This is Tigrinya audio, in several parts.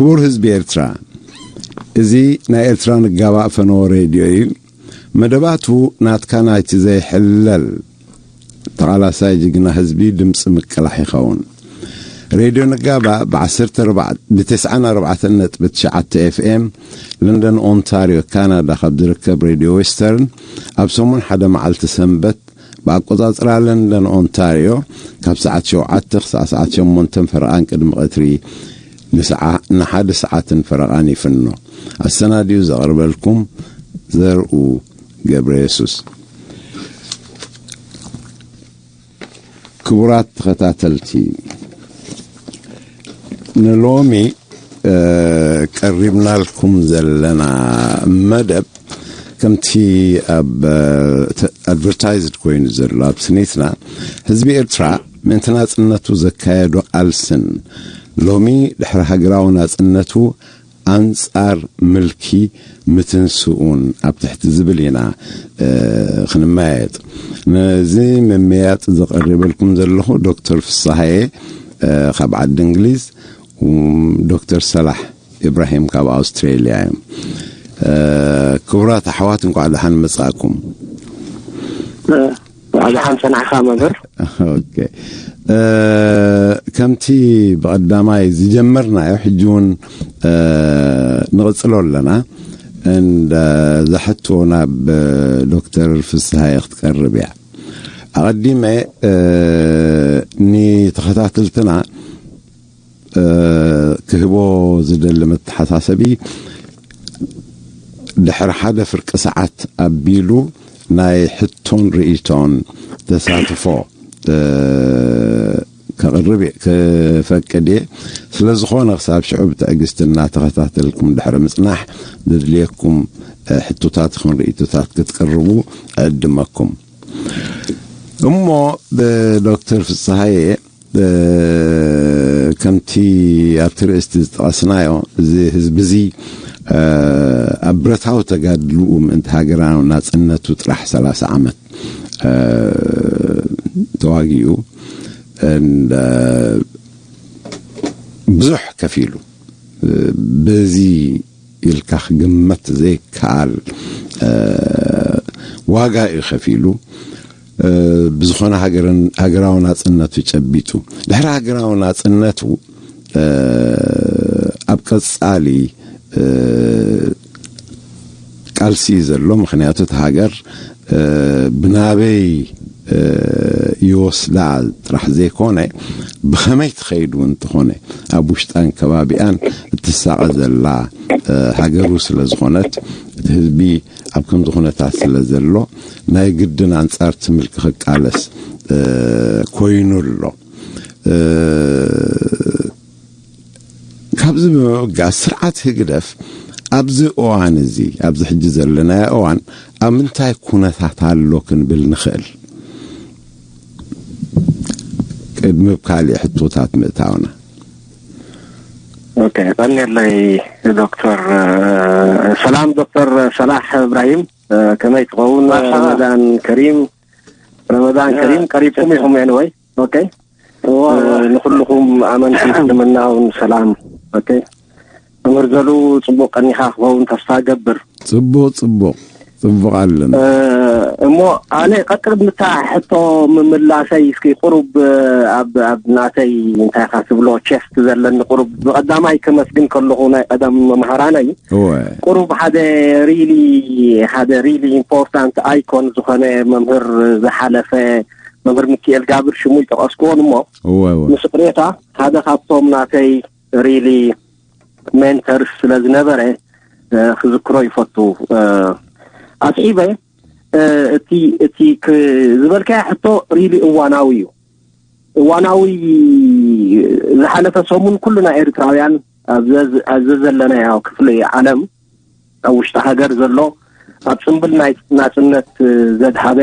ክቡር ህዝቢ ኤርትራ፣ እዚ ናይ ኤርትራ ንጋባእ ፈነወ ሬድዮ እዩ። መደባቱ ናትካ ናይቲ ዘይሕለል ተቓላሳይ ጅግና ህዝቢ ድምፂ ምቅላሕ ይኸውን። ሬድዮ ንጋባእ ብ14 ብ94.9 ኤፍኤም ለንደን ኦንታሪዮ ካናዳ ካብ ዝርከብ ሬድዮ ዌስተርን ኣብ ሰሙን ሓደ መዓልቲ ሰንበት ብኣቆጻጽራ ለንደን ኦንታሪዮ ካብ ሰዓት ሸውዓተ ክሳዕ ሰዓት ሸሞንተን ፈረቓን ቅድሚ ቀትሪ ንሰዓ ንሓደ ሰዓትን ፈረቓን ይፍኖ። ኣሰናዲኡ ዘቕርበልኩም ዘርኡ ገብረ የሱስ። ክቡራት ተኸታተልቲ፣ ንሎሚ ቀሪብናልኩም ዘለና መደብ ከምቲ ኣብ ኣድቨርታይዝድ ኮይኑ ዘሎ ኣብ ስኒትና ህዝቢ ኤርትራ ምእንቲ ናጽነቱ ዘካየዶ ቃልስን ሎሚ ድሕሪ ሃገራዊ ናጽነቱ ኣንጻር ምልኪ ምትንስኡን ኣብ ትሕቲ ዝብል ኢና ክንመያየጥ። ነዚ መመያየጢ ዘቐርበልኩም ዘለኹ ዶክተር ፍስሃየ ካብ ዓዲ እንግሊዝ፣ ዶክተር ሰላሕ ኢብራሂም ካብ ኣውስትሬልያ እዮም። ክቡራት ኣሕዋት፣ እንኳዕ ደሓን መጻእኩም። ደሓን ጸናሕካ መምህር። ኦኬ። ከምቲ ብቐዳማይ ዝጀመርናዮ ሕጂ እውን ንቕጽሎ ኣለና። እንዳ ዝሕቶ ናብ ዶክተር ፍስሃየ ክትቀርብ እያ። ኣቐዲመ ንተኸታተልትና ክህቦ ዝደሊ መተሓሳሰቢ፣ ድሕሪ ሓደ ፍርቂ ሰዓት ኣቢሉ ናይ ሕቶን ርእይቶን ተሳትፎ ከቕርብ ክፈቅድ እየ። ስለ ዝኾነ ክሳብ ሽዑ ብትዕግስቲ እናተኸታተልኩም ድሕሪ ምጽናሕ ዘድልየኩም ሕቶታት ይኹን ርእይቶታት ክትቅርቡ እዕድመኩም። እሞ ብዶክተር ፍስሃየ ከምቲ ኣብቲ ርእስቲ ዝጠቐስናዮ፣ እዚ ህዝቢ እዚ ኣብ ብረታዊ ተጋድልኡ ምእንቲ ሃገራዊ ናጽነቱ ጥራሕ ሰላሳ ዓመት ተዋጊኡ ብዙሕ ከፊሉ፣ በዚ ኢልካ ክግመት ዘይከኣል ዋጋ እዩ ከፊሉ። ብዝኾነ ሃገራዊ ናጽነቱ ጨቢጡ፣ ድሕሪ ሃገራዊ ናጽነቱ ኣብ ቀጻሊ ቃልሲ እዩ ዘሎ። ምኽንያቱ እቲ ሃገር ብናበይ ይወስዳ ጥራሕ ዘይኮነ፣ ብኸመይ ትኸይድ እውን እንተኾነ፣ ኣብ ውሽጣን ከባቢኣን እትሳቐ ዘላ ሃገሩ ስለ ዝኾነት፣ እቲ ህዝቢ ኣብ ከምዚ ኩነታት ስለ ዘሎ፣ ናይ ግድን ኣንጻር እቲ ምልኪ ክቃለስ ኮይኑ ኣሎ። ካብዚ ብምብጋስ፣ ስርዓት ህግደፍ ኣብዚ እዋን እዚ፣ ኣብዚ ሕጂ ዘለናዮ እዋን፣ ኣብ ምንታይ ኩነታት ኣሎ ክንብል ንኽእል? ቅድሚ ኣብ ካሊእ ሕቶታት ምእታውና። ኦኬ፣ ቀኒለይ ዶክተር። ሰላም ዶክተር ሰላሕ እብራሂም፣ ከመይ ትኸውን? ረመዳን ከሪም። ረመዳን ከሪም። ቀሪብኩም ኢኹም? ኤኒወይ። ኦኬ። ንኩልኹም ኣመንቲ እስልምና እውን ሰላም። ኦኬ። መምህር ዘሉ፣ ጽቡቕ ቀኒኻ ክኸውን ተስፋ እገብር። ጽቡቕ፣ ጽቡቕ፣ ጽቡቕ ኣለና። እሞ ኣነ ቀጥል ምታ ሕቶ ምምላሰይ እስኪ ቁሩብ ኣብ ኣብ ናተይ እንታይ ካ ትብሎ ቸስት ዘለኒ ቁሩብ ብቐዳማይ ከመስግን ከለኹ ናይ ቀደም መምሃራነይ፣ እወ። ቁሩብ ሓደ ሪሊ ሓደ ሪሊ ኢምፖርታንት ኣይኮን ዝኾነ መምህር ዝሓለፈ መምህር ሚካኤል ጋብር ሽሙ ይጠቐስክዎን እሞ እወ፣ እወ። ምስ ቅሬታ ሓደ ካብቶም ናተይ ሪሊ ሜንተርስ ስለ ዝነበረ ክዝክሮ ይፈቱ። ኣስዒበ እቲ እቲ ዝበልካዮ ሕቶ ሪሊ እዋናዊ እዩ። እዋናዊ ዝሓለፈ ሰሙን ኩልና ኤርትራውያን ኣብ ዘ- ኣብ ዘዘለናዮ ክፍሊ ዓለም ኣብ ውሽጢ ሃገር ዘሎ ኣብ ጽምብል ናይ ናጽነት ዘድሃበ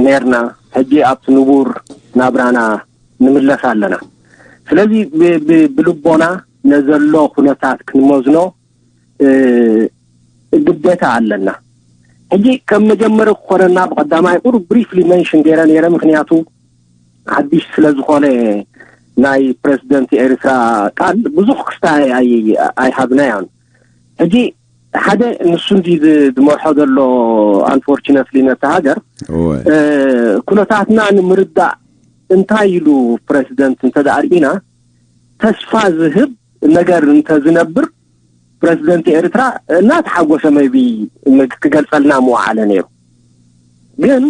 ኔርና። ሕጂ ኣብቲ ንቡር ናብራና ንምለስ ኣለና። ስለዚ ብ- ብ- ብልቦና ነዘሎ ኩነታት ክንመዝኖ ግዴታ ኣለና። ሕጂ ከም መጀመሪ ክኾነና ብቐዳማይ ቁሩብ ብሪፍሊ መንሽን ገይረ ነይረ፣ ምኽንያቱ ሓድሽ ስለ ዝኾነ ናይ ፕረዚደንት ኤርትራ ቃል ብዙሕ ክስታይ ኣይ- ኣይሃብናዮን። ሕጂ ሓደ ንሱ እንዲ ዝ- ዝመርሖ ዘሎ፣ ኣንፎርቹነትሊ፣ ነቲ ሃገር እወ እ፣ ኩነታትና ንምርዳእ እንታይ ኢሉ ፕረዚደንት እንተደኣ ርኢና፣ ተስፋ ዝህብ ነገር እንተዝነብር፣ ፕረዚደንት ኤርትራ እናተሓጎሰ መይቢ ክገልጸልና ምወዓለ ነይሩ። ግን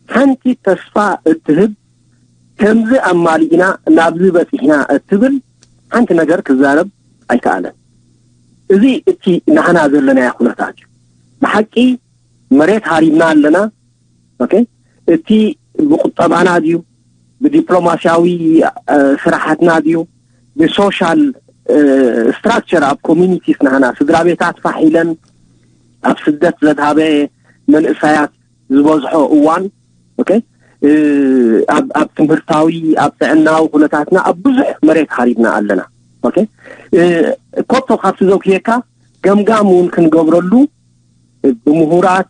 ሓንቲ ተስፋ እትህብ፣ ከምዚ ኣማሊእና ናብዚ በፂሕና እትብል ሓንቲ ነገር ክዛረብ ኣይከኣለን። እዚ እቲ ናህና ዘለናዮ ኩነታት እዩ። ብሓቂ መሬት ሃሪብና ኣለና። ኦኬ፣ እቲ ብቁጠባና ድዩ፣ ብዲፕሎማሲያዊ ስራሓትና ድዩ፣ ብሶሻል ስትራክቸር ኣብ ኮሚኒቲስ ናህና ስድራ ቤታት ፋሕ ኢለን ኣብ ስደት ዘድሃበ መንእሰያት ዝበዝሖ እዋን፣ ኦኬ፣ ኣብ ትምህርታዊ፣ ኣብ ጥዕናዊ ኩነታትና ኣብ ብዙሕ መሬት ሃሪብና ኣለና። ኦኬ፣ ኮቶ ካብቲ ዘውክየካ ገምጋም እውን ክንገብረሉ፣ ብምሁራት፣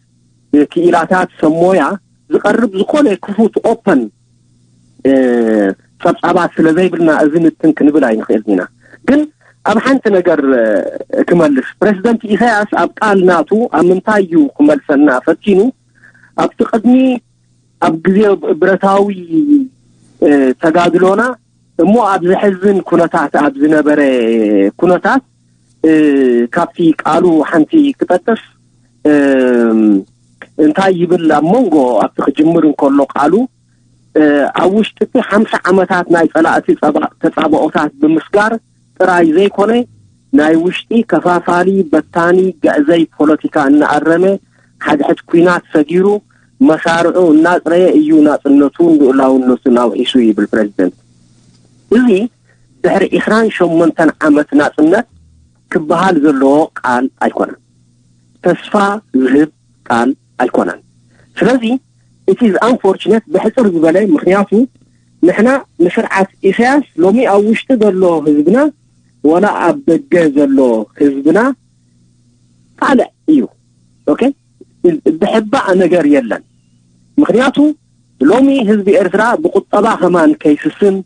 ብክኢላታት፣ ሰብ ሞያ ዝቐርብ ዝኾነ ክፉት ኦፐን ጸብጻባት ስለ ዘይብልና እዚ ንትን ክንብል ኣይንኽእል ኢና። ግን ኣብ ሓንቲ ነገር ክመልስ፣ ፕረዚደንት ኢሳያስ ኣብ ቃል ናቱ ኣብ ምንታይ እዩ ክመልሰና ፈቲኑ? ኣብቲ ቅድሚ ኣብ ግዜ ብረታዊ ተጋድሎና እሞ ኣብ ዘሕዝን ኩነታት ኣብ ዝነበረ ኩነታት፣ ካብቲ ቃሉ ሓንቲ ክጠቅስ፣ እንታይ ይብል? ኣብ መንጎ ኣብቲ ክጅምር እንከሎ ቃሉ፣ ኣብ ውሽጢ እቲ ሓምሳ ዓመታት ናይ ጸላእቲ ተጻብኦታት ብምስጋር ጥራይ ዘይኮነ፣ ናይ ውሽጢ ከፋፋሊ፣ በታኒ፣ ግዕዘይ ፖለቲካ እናኣረመ፣ ሓድሕድ ኲናት ሰጊሩ፣ መሳርዑ እናጽረየ እዩ ናጽነቱን ልኡላውነቱን ኣውሒሱ ይብል ፕረዚደንት። እዚ ድሕሪ ዕስራን ሸሞንተን ዓመት ናጽነት ክበሃል ዘለዎ ቃል ኣይኮነን። ተስፋ ዝህብ ቃል ኣይኮነን። ስለዚ it is unfortunate ብሕጽር ዝበለ፣ ምኽንያቱ ንሕና ንስርዓት ኢሳያስ ሎሚ ኣብ ውሽጢ ዘሎ ህዝብና ዋላ ኣብ ደገ ዘሎ ህዝብና ካልዕ እዩ። ኦኬ፣ ብሕባእ ነገር የለን። ምኽንያቱ ሎሚ ህዝቢ ኤርትራ ብቁጠባ ከማን ከይስስን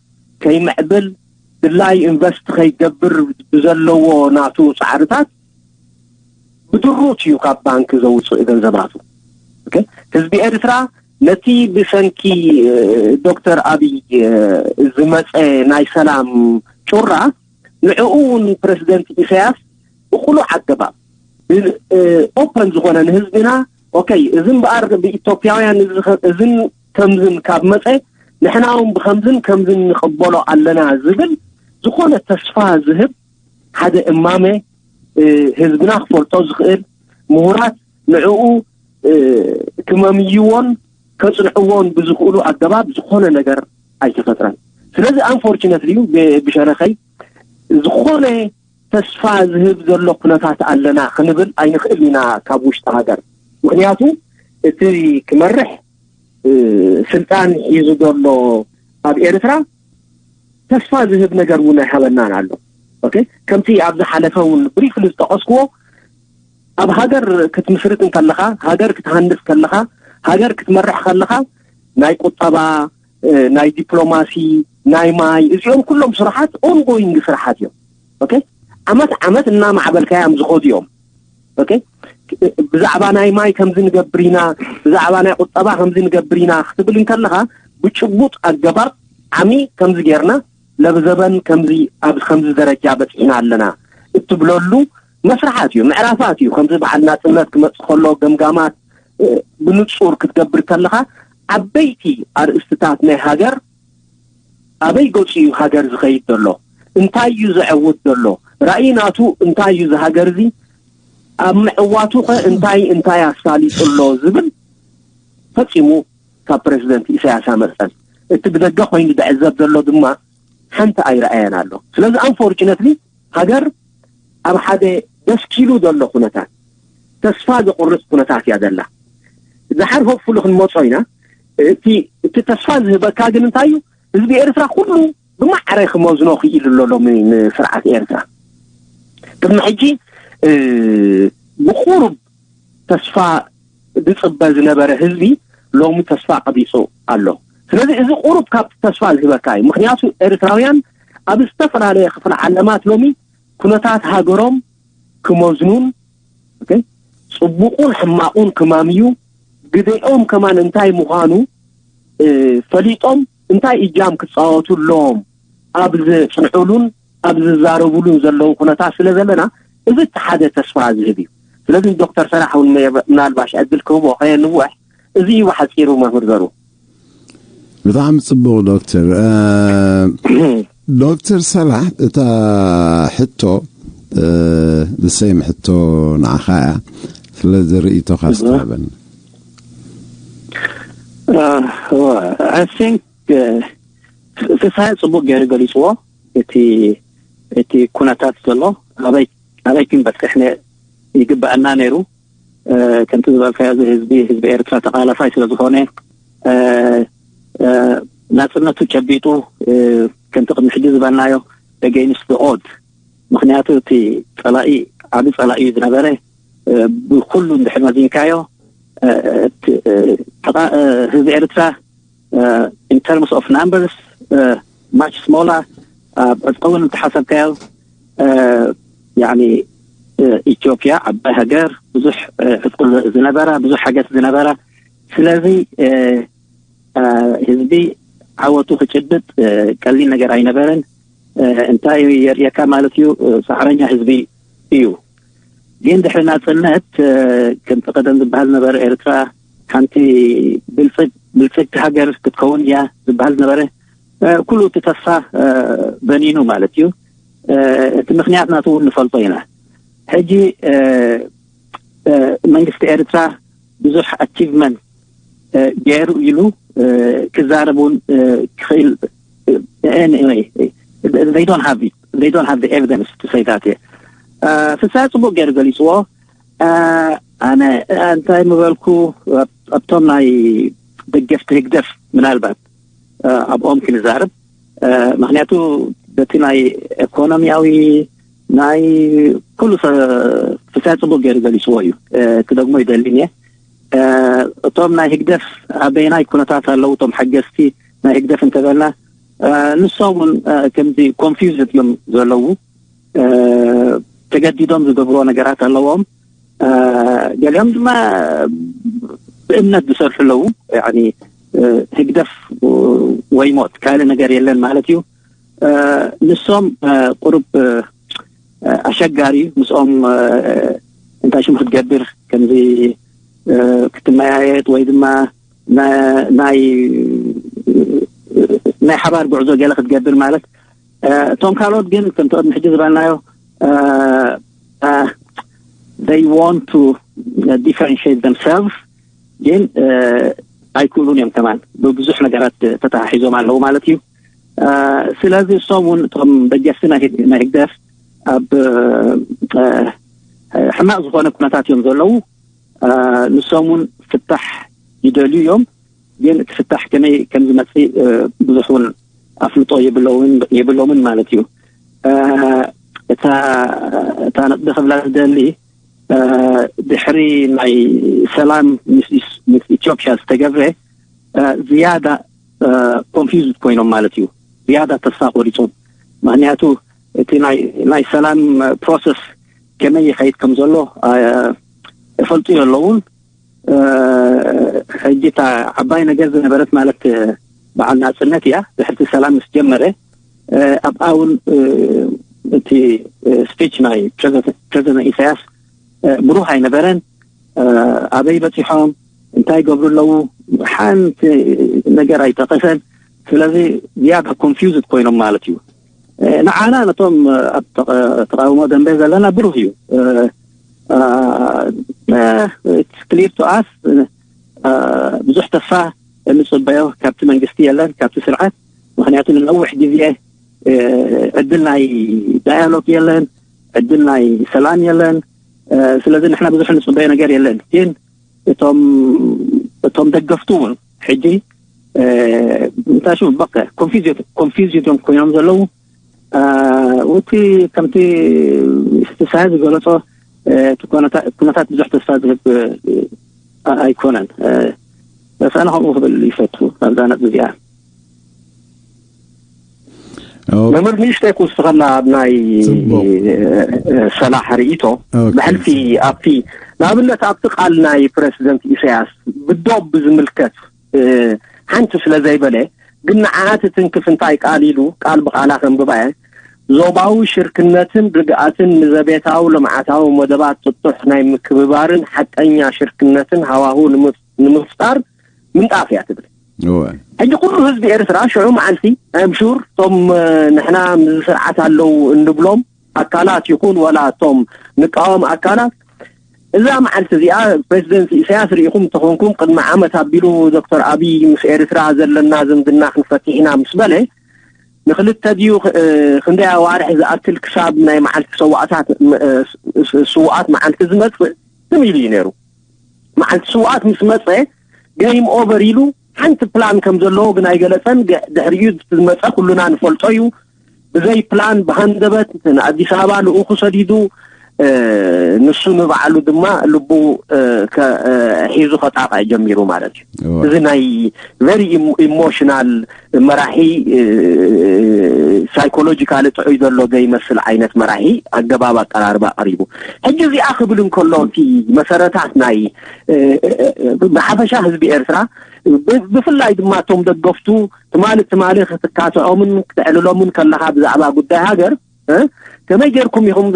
ከይምዕብል፣ ድላይ ኢንቨስት ከይገብር ብዘለዎ ናቱ ጻዕርታት ብድሩት እዩ ካብ ባንክ ዘውፅእ ገንዘባቱ። ህዝቢ ኤርትራ ነቲ ብሰንኪ ዶክተር ኣብይ ዝመፀ ናይ ሰላም ጩራ ንዕኡ እውን ፕረዚደንት ኢሳያስ ብቁሉዕ ኣገባብ ኦፐን ዝኾነ ንህዝብና፣ ኦኬ፣ እዚ እምበኣር ብኢትዮጵያውያን እዝን ከምዝን ካብ መፀ ንሕና እውን ብከምዝን ከምዝን ንቕበሎ ኣለና ዝብል ዝኾነ ተስፋ ዝህብ ሓደ እማመ ህዝብና ክፈልጦ ዝኽእል፣ ምሁራት ንዕኡ ክመምይዎን ከጽንዕዎን ብዝኽእሉ ኣገባብ ዝኾነ ነገር ኣይተፈጥረን። ስለዚ ኣንፎርችነትሊ ብሸነኸይ ዝኾነ ተስፋ ዝህብ ዘሎ ኩነታት ኣለና ክንብል ኣይንኽእል ኢና ካብ ውሽጢ ሃገር። ምኽንያቱ እቲ ክመርሕ ስልጣን ሒዙ ዘሎ ኣብ ኤርትራ ተስፋ ዝህብ ነገር እውን ኣይሃበናን ኣሎ። ኦኬ፣ ከምቲ ኣብ ዝሓለፈ እውን ብሪፍሊ ዝጠቐስክዎ፣ ኣብ ሃገር ክትምስርት እንከለኻ፣ ሃገር ክትሃንድስ ከለኻ፣ ሃገር ክትመርሕ ከለኻ ናይ ቁጠባ፣ ናይ ዲፕሎማሲ፣ ናይ ማይ፣ እዚኦም ኩሎም ስራሓት ኦንጎይንግ ስራሓት እዮም። ኦኬ፣ ዓመት ዓመት እናማዕበልካዮም ዝኸዱ እዮም። ኦኬ፣ ብዛዕባ ናይ ማይ ከምዚ ንገብር ኢና፣ ብዛዕባ ናይ ቁጠባ ከምዚ ንገብር ኢና ክትብል እንከለኻ፣ ብጭቡጥ ኣገባብ ዓሚ ከምዚ ጌርና፣ ለብዘበን ከምዚ ኣብ ከምዚ ደረጃ በፂሕና ኣለና እትብለሉ መስርሓት እዩ፣ ምዕራፋት እዩ። ከምዚ በዓል ናፅነት ክመፅእ ከሎ ገምጋማት ብንፁር ክትገብር ከለኻ፣ ዓበይቲ ኣርእስትታት ናይ ሃገር፣ ኣበይ ገፁ እዩ ሃገር ዝኸይድ ዘሎ፣ እንታይ እዩ ዘዕውት ዘሎ፣ ራእይ ናቱ እንታይ እዩ፣ ዝሃገር እዚ ኣብ ምዕዋቱ ኸ እንታይ እንታይ ኣሳሊጡ ኣሎ ዝብል ፈፂሙ ካብ ፕረዚደንት ኢሳያስ ኣመፀን። እቲ ብደገ ኮይኑ ዝዕዘብ ዘሎ ድማ ሓንቲ ኣይረኣየን ኣሎ። ስለዚ ኣንፎርችነትሊ ሃገር ኣብ ሓደ ደስኪሉ ዘሎ ኩነታት፣ ተስፋ ዘቁርፅ ኩነታት እያ ዘላ። ድሓር ሆፕፉሊ ክንመፆ ኢና። እቲ እቲ ተስፋ ዝህበካ ግን እንታይ እዩ? ህዝቢ ኤርትራ ኩሉ ብማዕረ ክመዝኖ ክኢሉ ኣሎ ሎሚ ንስርዓት ኤርትራ። ቅድሚ ሕጂ ብቁሩብ ተስፋ ዝፅበ ዝነበረ ህዝቢ ሎሚ ተስፋ ቀቢፁ ኣሎ። ስለዚ እዚ ቁሩብ ካብ ተስፋ ዝህበካ እዩ። ምክንያቱ ኤርትራውያን ኣብ ዝተፈላለየ ክፍለ ዓለማት ሎሚ ኩነታት ሃገሮም ክመዝኑን፣ ኦኬ፣ ጽቡቑን ሕማቑን ክማምዩ፣ ግዜኦም ከማን እንታይ ምዃኑ፣ እ፣ ፈሊጦም እንታይ እጃም ክጻወቱ ኣለዎም ኣብ ዝጽንዑሉን ኣብ ዝዛረቡሉን ዘለዉ ኩነታት ስለ ዘለና፣ እዚ እቲ ሓደ ተስፋ ዝህብ እዩ። ስለዚ ዶክተር ሰራሕ እውን ምናልባሽ ዕድል ክህቦ ከየንውሕ፣ እዚ እዩ ብሓጺሩ መምህር ዘሩ። ብጣዕሚ ጽቡቕ ዶክተር። እ፣ ዶክተር ሰላሕ፣ እታ ሕቶ፣ እ፣ ብሰይም ሕቶ ንዓኻ እያ። ስለዚ ርእይቶኻ እወ። ስተሃበኒ። I think ፍሳይ ጽቡቅ ገይሩ ገሊጽዎ። እቲ እቲ ኩነታት ዘሎ ኣበይ ኣበይ ክንበጽሕ ይግበኣና ነይሩ። ከምቲ ዝበልካዮ እዚ ህዝቢ ህዝቢ ኤርትራ ተቃላሳይ ስለዝኾነ ናጽነቱ ጨቢጡ፣ ከምቲ ቅድሚ ሕጂ ዝበልናዮ፣ against the odd። ምክንያቱ እቲ ጸላኢ ዓቢ ጸላኢ እዩ ዝነበረ። ብኩሉ እንድሕር መዚንካዮ፣ ህዝቢ ኤርትራ in terms of numbers much smaller። ኣብ ዕጥቂ እውን እንተሓሰብካዮ፣ ያኒ ኢትዮጵያ ዓባይ ሃገር፣ ብዙሕ ዕጥቂ ዝነበራ፣ ብዙሕ ሓገዝ ዝነበራ። ስለዚ ህዝቢ ዓወቱ ክጭብጥ ቀሊል ነገር ኣይነበረን። እንታይ የርእየካ ማለት እዩ? ሳዕረኛ ህዝቢ እዩ። ግን ድሕሪ ናጽነት ከምቲ ቀደም ዝበሃል ነበረ፣ ኤርትራ ሓንቲ ብልጽግቲ ሃገር ክትከውን እያ ዝበሃል ነበረ። ኩሉ እቲ ተስፋ በኒኑ ማለት እዩ። እቲ ምክንያት ናቱ እውን ንፈልጦ ኢና። ሕጂ መንግስቲ ኤርትራ ብዙሕ achievement ገይሩ ኢሉ ክዛረብ እውን ክኽእል። Anyway, they don't have it. They don't have the evidence to say that. ፍሳ ጽቡቅ ገይሩ ገሊጽዎ። ኣነ እንታይ ምበልኩ፣ ኣብቶም ናይ ደገፍቲ ህግደፍ ምናልባት ኣብኦም ክንዛርብ። ምክንያቱ በቲ ናይ ኢኮኖሚያዊ ናይ ኩሉ ፍሳ ጽቡቅ ገይሩ ገሊጽዎ እዩ። ክደግሞ ይደሊን እየ። እቶም ናይ ህግደፍ ኣበይናይ ኩነታት ኣለዉ? እቶም ሓገዝቲ ናይ ህግደፍ እንተበልና፣ ንሶም እውን ከምዚ confused እዮም ዘለዉ። ተገዲዶም ዝገብርዎ ነገራት ኣለዎም። ገሊኦም ድማ ብእምነት ዝሰርሑ ኣለዉ። ያኒ ህግደፍ ወይ ሞት፣ ካልእ ነገር የለን ማለት እዩ። ንሶም ቁሩብ ኣሸጋሪ እዩ። ምስኦም እንታይ ሽሙ ክትገብር፣ ከምዚ ክትመያየጥ ወይ ድማ ናይ ናይ ሓባር ጉዕዞ ገለ ክትገብር ማለት። እቶም ካልኦት ግን ከምቲ ቅድሚ ሕጂ ዝበልናዮ፣ they want to differentiate themselves፣ ግን ኣይክእሉን እዮም። ከማን ብብዙሕ ነገራት ተተሓሒዞም ኣለዉ ማለት እዩ። ስለዚ እሶም እውን እቶም ደገፍቲ ናይ ህግደፍ ኣብ ሕማቕ ዝኾነ ኩነታት እዮም ዘለዉ። ንሶም እውን ፍታሕ ይደልዩ እዮም። ግን እቲ ፍታሕ ከመይ ከም ዝመፅእ ብዙሕ እውን ኣፍልጦ የብሎምን ማለት እዩ። እታ እታ ነጥቢ ክብላ ዝደሊ፣ ድሕሪ ናይ ሰላም ምስ ኢትዮጵያ ዝተገብረ ዝያዳ confused ኮይኖም ማለት እዩ። ዝያዳ ተስፋ ቆሪጾም። ምክንያቱ እቲ ናይ ሰላም process ከመይ ይኸይድ ከም ዘሎ ይፈልጡ የለውን። ሕጂ እታ ዓባይ ነገር ዝነበረት ማለት በዓል ናጽነት እያ። ድሕርቲ ሰላም ምስ ጀመረ ኣብኣ እውን እቲ speech ናይ ፕሬዚደንት ኢሳያስ ብሩህ ኣይነበረን። ኣበይ በፂሖም፣ እንታይ ይገብሩ ኣለዉ፣ ሓንቲ ነገር ኣይጠቀሰን። ስለዚ ዝያዳ confused ኮይኖም ማለት እዩ። ንዓና ነቶም ኣብ ተቃውሞ ደንበ ዘለና ብሩህ እዩ። It's clear to us። ብዙሕ ተስፋ እንፅበዮ ካብቲ መንግስቲ የለን፣ ካብቲ ስርዓት። ምክንያቱ ንነዊሕ ግዜ ዕድል ናይ ዳያሎግ የለን፣ ዕድል ናይ ሰላም የለን። ስለዚ ንሕና ብዙሕ እንፅበዮ ነገር የለን። ግን እቶም እቶም ደገፍቱ እውን ሕጂ እንታይ ሽሙ በቃ confused እዮም ኮይኖም ዘለዉ። ውቲ ከምቲ ፍስሃ ዝገለጾ ኩነታት ብዙሕ ተስፋ ዝህብ ኣይኮነን። መሰለ ከምኡ ክብል ይፈቱ ኣብዛ ነጥቢ እዚኣ። መምህር ንእሽተይ ክውስኸላ ኣብ ናይ ሰላሕ ርእይቶ ብሕልፊ ኣብቲ ንኣብነት ኣብቲ ቃል ናይ ፕረሲደንት ኢሳያስ ብዶብ ብዝምልከት ሓንቲ ስለ ዘይበለ ግን ንዓኣ ትትንክፍ እንታይ ቃል ኢሉ ቃል ብቃላ ከንብባ እየ። ዞባዊ ሽርክነትን ርግኣትን ንዘቤታዊ ልምዓታዊ መደባት ጥጡሕ ናይ ምክብባርን ሓቀኛ ሽርክነትን ሃዋሁ ንምፍጣር ምንጣፍ እያ ትብል። ሕጂ ኩሉ ህዝቢ ኤርትራ ሽዑ መዓልቲ ኣምሹር እቶም ንሕና ምስ ስርዓት ኣለዉ እንብሎም ኣካላት ይኹን ወላ እቶም ንቃወም ኣካላት እዛ መዓልቲ እዚኣ ፕሬዚደንት ኢሳያስ ርኢኹም እንተኾንኩም ቅድሚ ዓመት ኣቢሉ ዶክተር ኣብይ ምስ ኤርትራ ዘለና ዝምድና ክንፈትሕ ኢና ምስ በለ ንክልተ ድዩ ክንደይ ኣዋርሕ ዝኣክል ክሳብ ናይ መዓልቲ ሰዋእታት ስውኣት መዓልቲ ዝመፅእ ትም ኢሉ እዩ ነይሩ። መዓልቲ ስውኣት ምስ መፀ ገይም ኦቨር ኢሉ ሓንቲ ፕላን ከም ዘለዎ ግን ኣይገለፀን። ድሕሪኡ ዝመፀ ኩሉና ንፈልጦ እዩ። ብዘይ ፕላን ብሃንደበት ንኣዲስ ኣበባ ልኡኹ ሰዲዱ ንሱ ንባዕሉ ድማ ልቡ ሒዙ ከጣቕዕ ጀሚሩ ማለት እዩ። እዚ ናይ ቨሪ ኢሞሽናል መራሒ ሳይኮሎጂካሊ ጥዑይ ዘሎ ዘይመስል ዓይነት መራሒ ኣገባብ ኣቀራርባ ቀሪቡ። ሕጂ እዚኣ ክብል እንከሎ እቲ መሰረታት ናይ ብሓፈሻ ህዝቢ ኤርትራ ብፍላይ ድማ እቶም ደገፍቱ ትማሊ ትማሊ ክትካትዖምን ክትዕልሎምን ከለኻ ብዛዕባ ጉዳይ ሃገር ከመይ ጌርኩም ኢኹም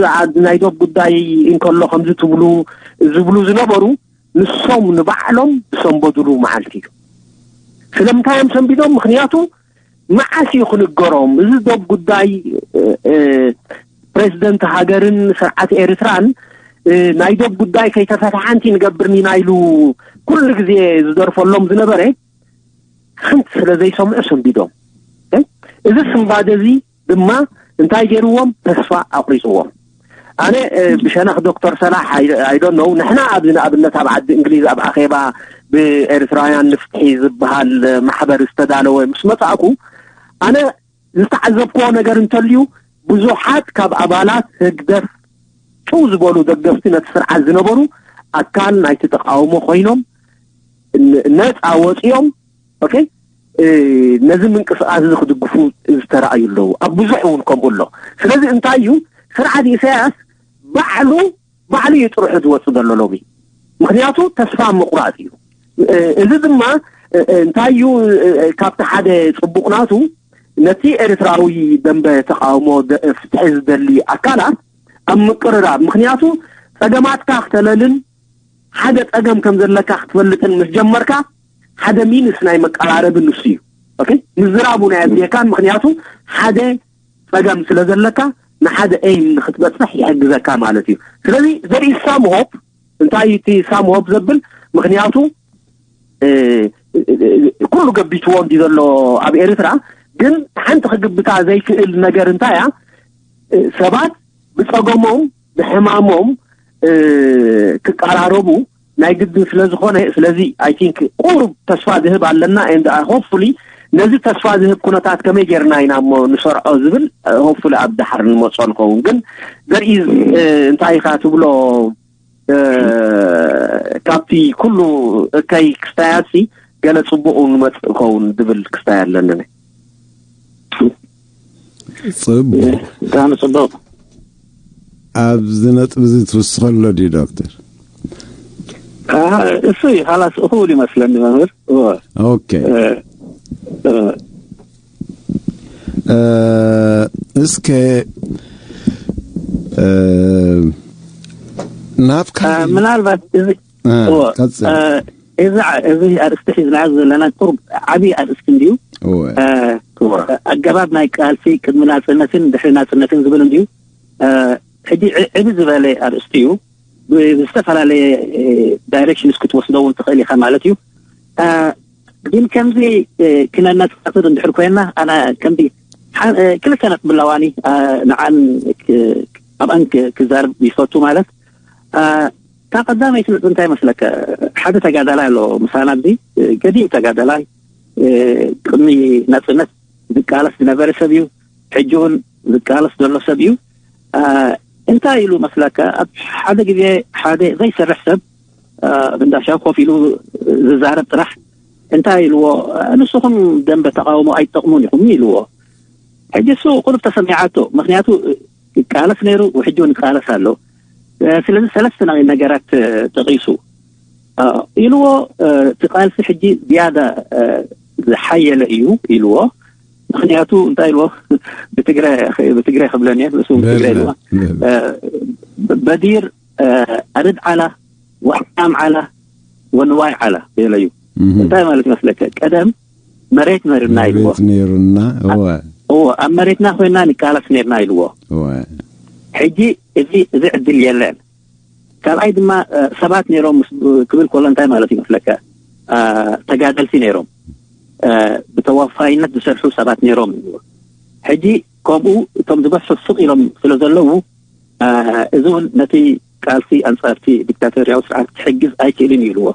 ናይ ዶብ ጉዳይ እንከሎ ከምዚ ትብሉ ዝብሉ ዝነበሩ ንሶም ንባዕሎም ዝሰንበዱሉ መዓልቲ እዩ። ስለምንታይ እዮም ሰንቢዶም? ምክንያቱ መዓስ እዩ ክንገሮም? እዚ ዶብ ጉዳይ ፕሬዚደንት ሃገርን ስርዓት ኤርትራን ናይ ዶብ ጉዳይ ከይተፈትሐ ሓንቲ ንገብርኒ ኢና ኢሉ ኩሉ ግዜ ዝደርፈሎም ዝነበረ ሓንቲ ስለ ዘይሰምዑ ሰንቢዶም። እዚ ስንባደ እዚ ድማ እንታይ ገይርዎም? ተስፋ ኣቑሪፅዎም። ኣነ ብሸነኽ ዶክተር ሰላሕ ኣይዶነው ንሕና ኣብዚ ንኣብነት ኣብ ዓዲ እንግሊዝ ኣብ ኣኼባ ብኤርትራውያን ንፍትሒ ዝበሃል ማሕበር ዝተዳለወ ምስ መፃእኩ ኣነ ዝተዓዘብክዎ ነገር እንተልዩ ብዙሓት ካብ ኣባላት ህግደፍ ጭው ዝበሉ ደገፍቲ ነቲ ስርዓት ዝነበሩ ኣካል ናይቲ ተቃውሞ ኮይኖም ነፃ ወፂኦም ኦኬ ነዚ ምንቅስቃስ እዚ ክድግፉ ዝተረኣዩ ኣለዉ። ኣብ ብዙሕ እውን ከምኡ ኣሎ። ስለዚ እንታይ እዩ ስርዓት ኢሳያስ ባዕሉ ባዕሉ እዩ ጥርሑ ዝወፅእ ዘሎ ሎሚ። ምክንያቱ ተስፋ ምቁራፅ እዩ። እዚ ድማ እንታይ እዩ ካብቲ ሓደ ፅቡቅ ናቱ ነቲ ኤርትራዊ ደንበ ተቃውሞ ፍትሒ ዝደሊ ኣካላት ኣብ ምቅርራብ ምክንያቱ ፀገማትካ ክተለልን ሓደ ፀገም ከም ዘለካ ክትፈልጥን ምስ ጀመርካ ሓደ ሚንስ ናይ መቀራረቢ ንሱ እዩ። ምዝራቡ ናይ ኣድልየካን ምክንያቱ ሓደ ፀገም ስለ ዘለካ ንሓደ ኤም ንክትበፅሕ ይሕግዘካ ማለት እዩ። ስለዚ ዘርኢ ሳም ሆፕ እንታይ እቲ ሳም ሆፕ ዘብል ምክንያቱ ኩሉ ገቢትዎ እንዲ ዘሎ ኣብ ኤርትራ ግን ሓንቲ ክግብታ ዘይክእል ነገር እንታይ እያ ሰባት ብፀገሞም ብሕማሞም ክቀራረቡ ናይ ግድን ስለ ዝኾነ ስለዚ ኣይ ቲንክ ቁሩብ ተስፋ ዝህብ ኣለና and hopefully ነዚ ተስፋ ዝህብ ኩነታት ከመይ ጌርና ኢና እሞ ንሰርዖ ዝብል hopefully ኣብ ዳሕር ንመጾ ንኸውን ግን there is እንታይ ኢኻ ትብሎ ካብቲ ኩሉ እከይ ክስታያትሲ ገለ ጽቡቕ ንመጽእ ኸውን ዝብል ክስታይ ኣለኒ ጽቡቕ ብጣዕሚ ጽቡቕ ኣብዚ ነጥቢ እዚ ትውስኸሎ ድዩ ዶክተር እሱ እዩ ካላስ እኹል ይመስለኒ መምህር ኦኬ እስከ ናብካ ምናልባት እዚ እዚ እዚ ኣርእስቲ ሒዝናዮ ዘለና ቁሩብ ዓብዪ ኣርእስቲ እንድዩ ኣገባብ ናይ ቃልሲ ቅድሚ ናፅነትን ድሕሪ ናፅነትን ዝብል እንድዩ ሕጂ ዕቢ ዝበለ ኣርእስቲ እዩ ብዝተፈላለየ ዳይሬክሽንስ ክትወስዶ እውን ትኽእል ኢኻ ማለት እዩ ግን ከምዚ ክነነፃፅር እንድሕር ኮይና ኣነ ከምዚ ክልተ ነጥቢ ኣለዋኒ ንዓን ኣብኣን ክዛርብ ይፈቱ ማለት እታ ቀዳመይቲ ነጥቢ እንታይ መስለካ ሓደ ተጋዳላይ ኣሎ ምሳና ኣብዚ ገዲም ተጋዳላይ ቅድሚ ናፅነት ዝቃለስ ዝነበረ ሰብ እዩ ሕጂ እውን ዝቃለስ ዘሎ ሰብ እዩ እንታይ ኢሉ መስለካ ኣብ ሓደ ግዜ ሓደ ዘይሰርሕ ሰብ ኣብ እንዳሻው ኮፍ ኢሉ ዝዛረብ ጥራሕ እንታይ ኢልዎ? ንስኹም ደንበ ተቃውሞ ኣይትጠቕሙን ኢኹም ኢልዎ። ሕጂ እሱ ቁሩብ ተሰሚዓቶ፣ ምክንያቱ ይቃለስ ነይሩ፣ ሕጂ እውን ይቃለስ ኣሎ። ስለዚ ሰለስተ ናይ ነገራት ጠቂሱ ኢልዎ። እቲ ቃልሲ ሕጂ ዝያዳ ዝሓየለ እዩ ኢልዎ። ምክንያቱ እንታይ ኢልዎ? ብትግረ ብትግረ ክብለኒ እሱ ብትግረ ኢልዎ። በዲር ኣደድ ዓላ፣ ወሕካም ዓላ፣ ወንዋይ ዓላ ኢለ እዩ። እንታይ ማለት ይመስለከ? ቀደም መሬት ነርና ኢልዎ። መሬት ነርና። እወ። እወ፣ ኣብ መሬትና ኮይና ንቃለስ ነርና ኢልዎ። እወ። ሕጂ እዚ እዚ ዕድል የለን። ካልኣይ ድማ ሰባት ነይሮም ክብል ከሎ እንታይ ማለት ይመስለካ? ተጋደልቲ ነይሮም፣ ብተዋፋይነት ዝሰርሑ ሰባት ነይሮም። ሕጂ ከምኡ እቶም ዝበዝሑ ስቕ ኢሎም ስለ ዘለዉ፣ እዚ እውን ነቲ ቃልሲ ኣንጻርቲ ዲክታቶርያዊ ስርዓት ክሕግዝ ኣይክእልን እዩ ኢልዎ።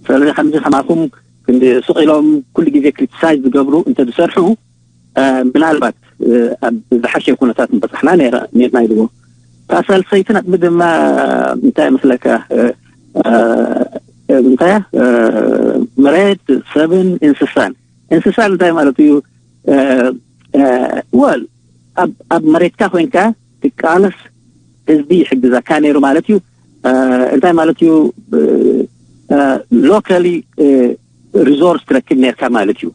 ስለዚ ከምዚ ከማኹም ክንዲ ስቕ ኢሎም ኩሉ ግዜ ክሪቲሳይዝ ዝገብሩ እንተ ዝሰርሑ፣ ምናልባት ኣብ ዝሓሸ ኩነታት ምበጻሕና ነርና ኢልዎ። እታ ሳልሰይቲ ነጥቢ ድማ እንታይ ይመስለካ? እንታይ መሬት፣ ሰብን እንስሳን። እንስሳን እንታይ ማለት እዩ? ወል ኣብ መሬትካ ኮይንካ ትቃለስ፣ ህዝቢ ይሕግዘካ ነይሩ ማለት እዩ። እንታይ ማለት እዩ? ሎካሊ ሪሶርስ ትረክብ ነርካ ማለት እዩ።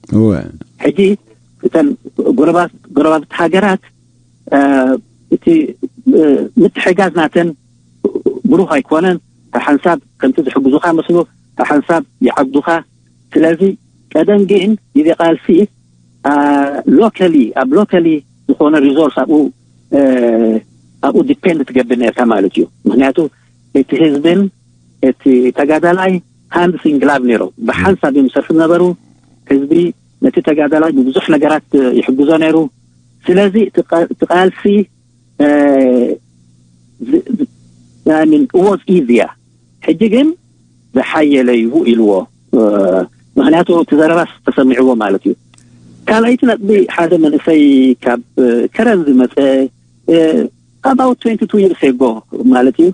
ሕጂ እተን ጎረባብቲ ሃገራት እቲ ምትሕጋዝ ናተን ብሩህ ኣይኮነን። ሓንሳብ ከምቲ ዝሕግዙኻ መስሉ ሓንሳብ ይዓግዱኻ። ስለዚ ቀደም ግን ግዜ ቃልሲ ሎካሊ ኣብ ሎካሊ ዝኾነ ሪሶርስ ኣብኡ ኣብኡ ዲፔንድ ትገብር ነርካ ማለት እዩ። ምክንያቱ እቲ ህዝብን እቲ ተጋዳላይ ሃንድ ኢን ግላቭ ነይሮም፣ ብሓንሳብ እዮም ዝሰርሑ ዝነበሩ። ህዝቢ ነቲ ተጋዳላይ ብብዙሕ ነገራት ይሕግዞ ነይሩ። ስለዚ እቲ ቃልሲ was easier። ሕጂ ግን ዝሓየለ እዩ ኢልዎ። ምክንያቱ እቲ ዘረባስ ተሰሚዕዎ ማለት እዩ። ካልኣይቲ ነጥቢ ሓደ መንእሰይ ካብ ከረን ዝመፀ about twenty two years ago ማለት እዩ።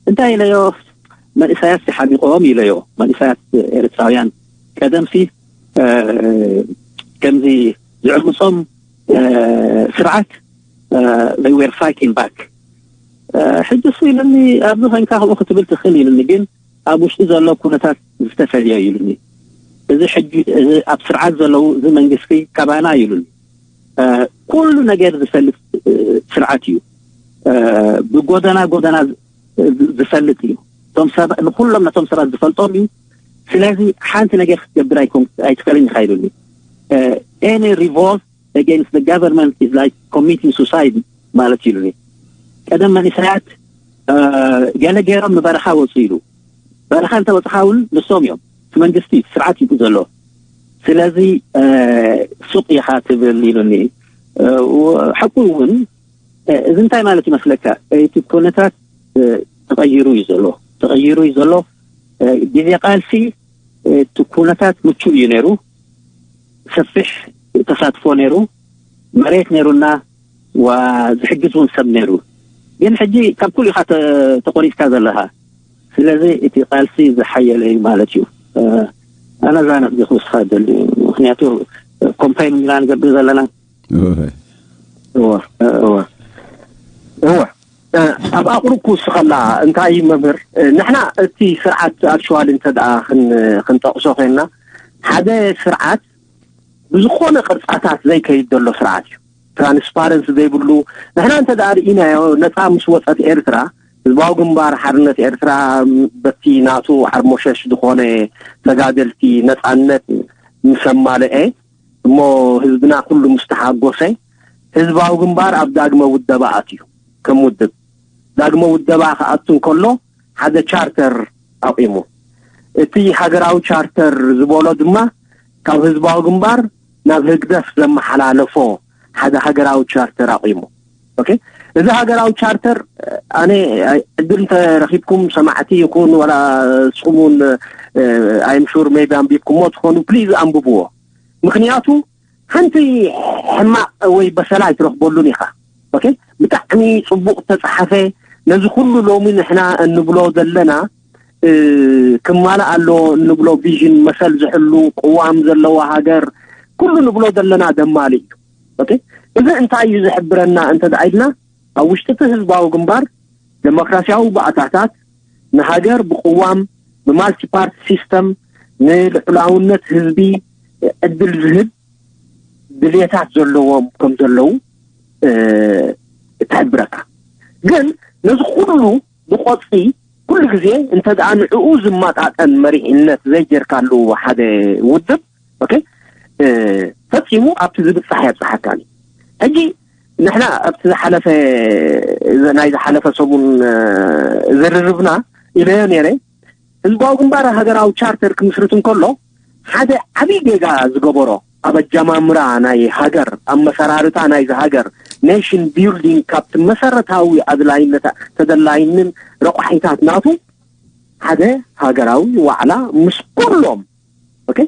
እንታይ ኢለዮ? መንእሰያት ሓሚቆም ኢለዮ። መንእሰያት ኤርትራውያን ቀደምሲ ከምዚ ዝዕምጾም ስርዓት they were fighting back። ሕጂ እሱ ኢሉኒ፣ ኣብዚ ኮይንካ ከምኡ ክትብል ትኽእል ኢሉኒ፣ ግን ኣብ ውሽጢ ዘሎ ኩነታት ዝተፈልየ ኢሉኒ። እዚ ሕጂ እዚ ኣብ ስርዓት ዘለዉ እዚ መንግስቲ ካባና ኢሉኒ። ኩሉ ነገር ዝፈልጥ ስርዓት እዩ። ብጎደና ጎደና ዝፈልጥ እዩ። ንኩሎም ነቶም ሰባት ዝፈልጦም እዩ። ስለዚ ሓንቲ ነገር ክትገብር ኣይትኽእልን ኢኻ ኢሉኒ። Any revolt against the government is like committing suicide ማለት ኢሉኒ። ቀደም መንእሰያት ገለ ገይሮም ንበረኻ ወፁ ኢሉ። በረኻ እንተበፅኻ እውን ንሶም እዮም፣ እቲ መንግስቲ ስርዓት እዩ ዘሎ። ስለዚ ሱቕ ኢኻ ትብል ኢሉኒ። ሓቁ እውን። እዚ እንታይ ማለት ይመስለካ? እቲ ኩነታት ተቐይሩ እዩ ዘሎ፣ ተቐይሩ እዩ ዘሎ። ግዜ ቃልሲ እቲ ኩነታት ምቹእ እዩ ነይሩ፣ ሰፊሕ ተሳትፎ ነይሩ፣ መሬት ነይሩና፣ ዝሕግዝ እውን ሰብ ነይሩ። ግን ሕጂ ካብ ኩሉ ኢኻ ተቆሪፅካ ዘለኻ። ስለዚ እቲ ቃልሲ ዝሓየለ እዩ ማለት እዩ። ኣነ እዛ ነጥቢ ክውስኻ ደሊ፣ ምክንያቱ ኮምፓይን ኢና ንገብር ዘለና። እወ እወ እወ ኣብ ኣቑሩብ ክውስኸላ እንታይ መምህር፣ ንሕና እቲ ስርዓት ኣክሽዋል እንተ ደኣ ክንጠቕሶ ኮይንና፣ ሓደ ስርዓት ብዝኾነ ቅርጻታት ዘይከይድ ዘሎ ስርዓት እዩ። ትራንስፓረንስ ዘይብሉ። ንሕና እንተ ደኣ ርኢናዮ፣ ነጻ ምስ ወጸት ኤርትራ፣ ህዝባዊ ግንባር ሓርነት ኤርትራ በቲ ናቱ ዓርሞሸሽ ዝኾነ ተጋደልቲ ነጻነት ምስ ኣማልአ፣ እሞ ህዝብና ኩሉ ምስ ተሓጎሰ፣ ህዝባዊ ግንባር ኣብ ዳግመ ውደባ ኣትዩ። ከም ውድብ ዳግመ ውደባ ክኣቱ እንከሎ ሓደ ቻርተር ኣቑሙ። እቲ ሃገራዊ ቻርተር ዝበሎ ድማ ካብ ህዝባዊ ግንባር ናብ ህግደፍ ዘመሓላለፎ ሓደ ሃገራዊ ቻርተር ኣቑሙ። ኦኬ፣ እዚ ሃገራዊ ቻርተር ኣነ ዕድል እንተረኺብኩም ሰማዕቲ ይኹን ወላ ንስኹም እውን I'm sure maybe ኣንቢብኩሞ ትኾኑ፣ ፕሊዝ ኣንብብዎ። ምኽንያቱ ሓንቲ ሕማቕ ወይ በሰላ ኣይትረኽበሉን ኢኻ። ኦኬ፣ ብጣዕሚ ጽቡቕ ተጻሓፈ። ነዚ ኩሉ ሎሚ ንሕና እንብሎ ዘለና ክማላእ ኣሎ እንብሎ ቪዥን፣ መሰል ዝሕሉ ቅዋም ዘለዋ ሃገር፣ ኩሉ ንብሎ ዘለና ደማሊ እዩ። ኦኬ፣ እዚ እንታይ እዩ ዝሕብረና እንተ ኢልና፣ ኣብ ውሽጢ እቲ ህዝባዊ ግንባር፣ ዴሞክራሲያዊ ባእታታት፣ ንሃገር ብቅዋም፣ ብማልቲፓርቲ ሲስተም፣ ንልዑላውነት ህዝቢ ዕድል ዝህብ ድልየታት ዘለዎም ከም ዘለዉ ትሕብረካ። ግን ነዚ ኩሉ ብቆፅሊ ኩሉ ግዜ እንተ ደኣ ንዕኡ ዝመጣጠን መሪሕነት ዘይጌርካሉ ሓደ ውድብ፣ ኦኬ፣ ፈፂሙ ኣብቲ ዝብፃሕ የብፅሓካን እዩ። ሕጂ ንሕና ኣብቲ ዝሓለፈ፣ ናይ ዝሓለፈ ሰሙን ዝርርብና ኢለዮ ነይረ። ህዝባዊ ግንባር ሃገራዊ ቻርተር ክምስርት እንከሎ ሓደ ዓብዪ ጌጋ ዝገበሮ፣ ኣብ ኣጀማምራ ናይ ሃገር፣ ኣብ መሰራርታ ናይዚ ሃገር፣ ኔሽን ቢልዲንግ፣ ካብቲ መሰረታዊ ኣድላይነት፣ ተደላይንን ረቋሒታት ናቱ ሓደ ሃገራዊ ዋዕላ ምስ ኩሎም፣ ኦኬ፣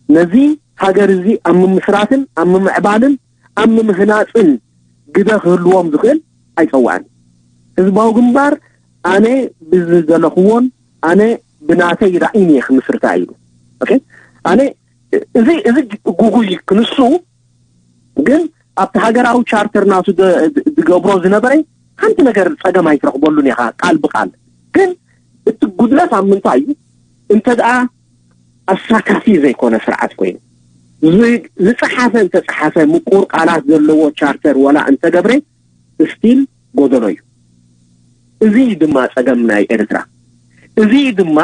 ነዚ ሃገር እዚ ኣብ ምምስራትን ኣብ ምምዕባልን ኣብ ምምህናፅን ግደ ክህልዎም ዝኽእል ኣይፀዋዕን። ህዝባዊ ግንባር ኣነ ብዝደለኽዎን ኣነ ብናተይ ራእይን እየ ክምስርታ ኢሉ። ኦኬ፣ ኣነ እዚ እዚ ጉጉይ ክንሱ፣ ግን ኣብቲ ሃገራዊ ቻርተር ናቱ ደ- ዝገብሮ ዝነበረ ሓንቲ ነገር ጸገም ኣይትረኽበሉን ኢኻ ቃል ብቃል። ግን እቲ ጉድለት ኣብ ምንታይ እዩ? እንተ ደኣ ኣሳታፊ ዘይኮነ ስርዓት ኮይኑ፣ ዝ- ዝጸሓፈ እንተጸሓፈ፣ ምቁር ቃላት ዘለዎ ቻርተር ወላ እንተገብረ፣ ስቲል ጎደሎ እዩ። እዚ እዩ ድማ ጸገም ናይ ኤርትራ። እዚ እዩ ድማ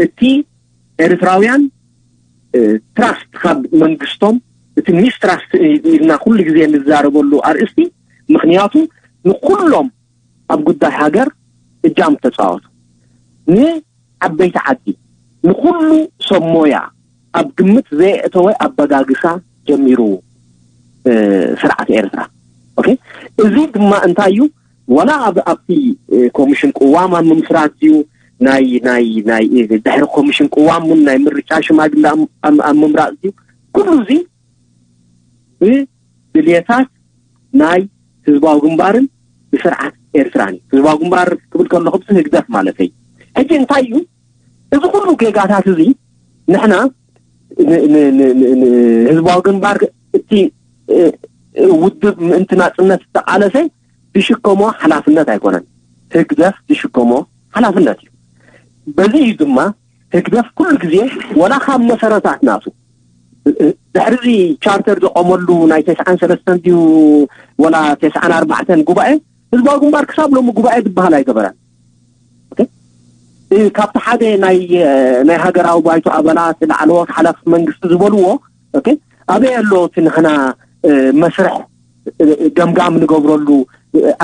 እቲ ኤርትራውያን ትራስት ካብ መንግስቶም፣ እቲ ሚስትራስት ኢልና ኩሉ ግዜ እንዛረበሉ ኣርእስቲ፣ ምኽንያቱ ንኩሎም ኣብ ጉዳይ ሃገር እጃም ተፃወቱ። ንዓበይቲ ዓዲ፣ ንኩሉ ሰብ ሞያ ኣብ ግምት ዘየእተወ ኣበጋግሳ ጀሚሩ ስርዓት ኤርትራ። ኦኬ፣ እዚ ድማ እንታይ እዩ? ዋላ ኣብ ኣብቲ ኮሚሽን ቅዋም ኣብ ምምስራት እዩ፣ ናይ ናይ ናይ ድሕሪ ኮሚሽን ቅዋም እውን ናይ ምርጫ ሽማግለ ኣብ ምምራፅ እዩ። ኩሉ እዚ ብድልየታት ናይ ህዝባዊ ግንባርን ብስርዓት ኤርትራን እዩ። ህዝባዊ ግንባር ክብል ከለኹ ብዚ ህግደፍ ማለት እዩ። ሕጂ እንታይ እዩ እዚ ኩሉ ጌጋታት እዚ? ንሕና ህዝባዊ ግንባር እቲ ውድብ ምእንቲ ናፅነት ዝተቃለሰ ዝሽከሞ ሓላፍነት ኣይኮነን፣ ህግደፍ ዝሽከሞ ሓላፍነት እዩ። በዚ እዩ ድማ ህግደፍ ኩሉ ግዜ ወላ ካብ መሰረታት ናቱ ድሕሪ ቻርተር ዘቆመሉ ናይ ተስዓን ሰለስተን ድዩ ወላ ተስዓን ኣርባዕተን ጉባኤ፣ ህዝባዊ ግንባር ክሳብ ሎሚ ጉባኤ ዝበሃል ኣይገበረን። ካብቲ ሓደ ናይ ናይ ሃገራዊ ባይቶ ኣባላት፣ ላዕለዎት ሓላፍቲ መንግስቲ ዝበልዎ፣ ኣበይ ኣሎ እቲ ንሕና መስርሕ ገምጋም ንገብረሉ፣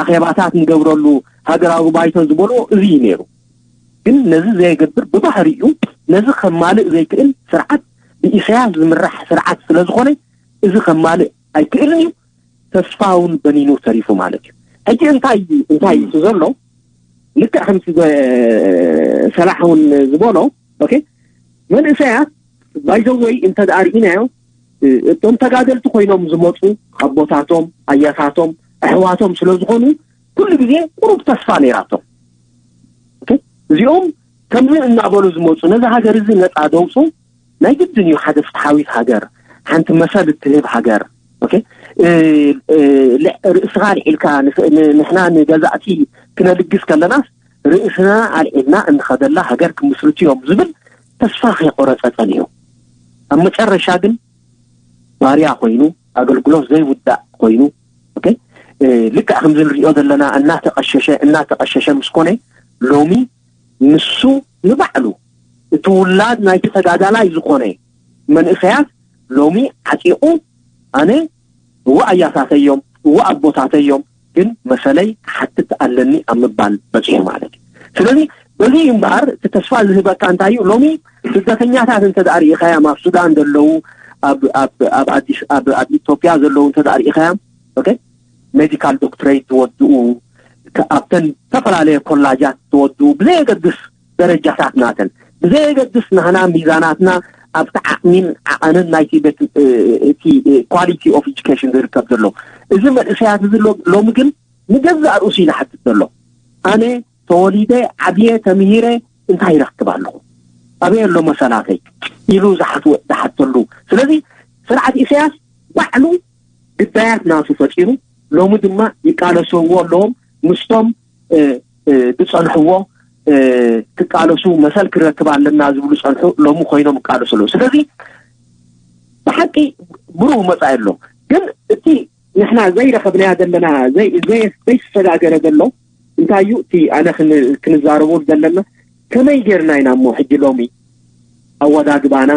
ኣኼባታት ንገብረሉ ሃገራዊ ባይቶ ዝበልዎ እዚ እዩ ነይሩ። ግን ነዚ ዘየገብር፣ ብባህሪኡ ነዚ ከማልእ ዘይክእል ስርዓት፣ ብኢሳያስ ዝምራሕ ስርዓት ስለዝኾነ እዚ ከማልእ ኣይክእልን እዩ። ተስፋ እውን በኒኑ ተሪፉ ማለት እዩ። ሕጂ እንታይ እንታይ እዩ ዘሎ? ልክዕ ከምቲ ሰላሕ እውን ዝበሎ፣ ኦኬ፣ መንእሰያት ባይዘወይ እንተ ደኣ ርኢናዮ፣ እቶም ተጋደልቲ ኮይኖም ዝመፁ ኣቦታቶም፣ ኣያታቶም፣ ኣሕዋቶም ስለ ዝኾኑ ኩሉ ግዜ ቁሩብ ተስፋ ነይራቶም። ኦኬ፣ እዚኦም ከምዚ እናበሉ ዝመፁ፣ ነዚ ሃገር እዚ ነፃ ደውፁ፣ ናይ ግድን እዩ ሓደ ፍትሓዊት ሃገር፣ ሓንቲ መሰል እትህብ ሃገር። ኦኬ፣ እ- እ- ል- ርእስኻ ኣልዒልካ ንስ- ን- ንሕና ንገዛእቲ ክነልግስ ከለናስ፣ ርእስና ኣልዒልና እንኸደላ ሃገር ክምስርቱ እዮም ዝብል ተስፋ ከይቆረፀ ፀኒሑ፣ ኣብ መጨረሻ ግን ባርያ ኮይኑ፣ ኣገልግሎት ዘይውዳእ ኮይኑ፣ ኦኬ፣ እ፣ ልክዕ ከምዚ ንሪኦ ዘለና እናተቐሸሸ እናተቐሸሸ ምስ ኮነ፣ ሎሚ ንሱ ንባዕሉ እቲ ውላድ ናይቲ ተጋዳላይ ዝኾነ መንእሰያት ሎሚ ዓጢቑ፣ ኣነ እወ ኣያታተይ እዮም፣ እወ ኣቦታተይ እዮም፣ ግን መሰለይ ክሓትት ኣለኒ ኣብ ምባል በፂሑ ማለት እዩ። ስለዚ በዚ እዩ እምበኣር እቲ ተስፋ ዝህበካ እንታይ እዩ? ሎሚ ስደተኛታት እንተ ደኣ ርኢኻዮም፣ ኣብ ሱዳን ዘለዉ፣ ኣብ ኣብ ኣብ ኣዲስ ኣብ ኣብ ኢትዮጵያ ዘለዉ እንተ ደኣ ርኢኻዮም፣ ኦኬ፣ ሜዲካል ዶክትሬት ዝወድኡ፣ ከ- ኣብተን ዝተፈላለየ ኮላጃት ዝወድኡ፣ ብዘየገድስ ደረጃታት ናተን፣ ብዘየገድስ ናህና ሚዛናትና ኣብቲ ዓቕሚን ዓቐንን ናይቲ ቤት እ- እቲ ኳሊቲ ኦፍ ኤጁኬሽን ዝርከብ ዘሎ፣ እዚ መንእሰያት እዚ ሎ- ሎሚ ግን ንገዛእ ርእሱ እዩ ዝሓትት ዘሎ። ኣነ ተወሊደ ዓብየ ተምሂረ እንታይ ይረክብ ኣለኹ? ኣበይ ኣሎ መሰላተይ? ኢሉ ዝሓትወ-፣ ዝሓተሉ። ስለዚ ስርዓት ኢሳያስ ባዕሉ ግዳያት ናቱ ፈጢሩ፣ ሎሚ ድማ ይቃለስዎ ኣለዎም። ምስቶም፣ እ፣ እ፣ ዝጸንሕዎ፣ እ፣ ክቃለሱ መሰል ክረክብ ኣለና ዝብሉ ጸንሑ ሎሚ ኮይኖም ይቃለሱ ኣለዉ። ስለዚ ብሓቂ ብሩህ መጻኢ ኣሎ። ግን እቲ ንሕና ዘይረኸብናያ ዘለና፣ ዘይ-፣ ዘይ-፣ ዘይተሰጋገረ ዘሎ እንታይ እዩ? እቲ ኣነ ክን-፣ ክንዛረቦ ዘለና ከመይ ጌርና ኢና እሞ ሕጂ ሎሚ ኣወዳድባና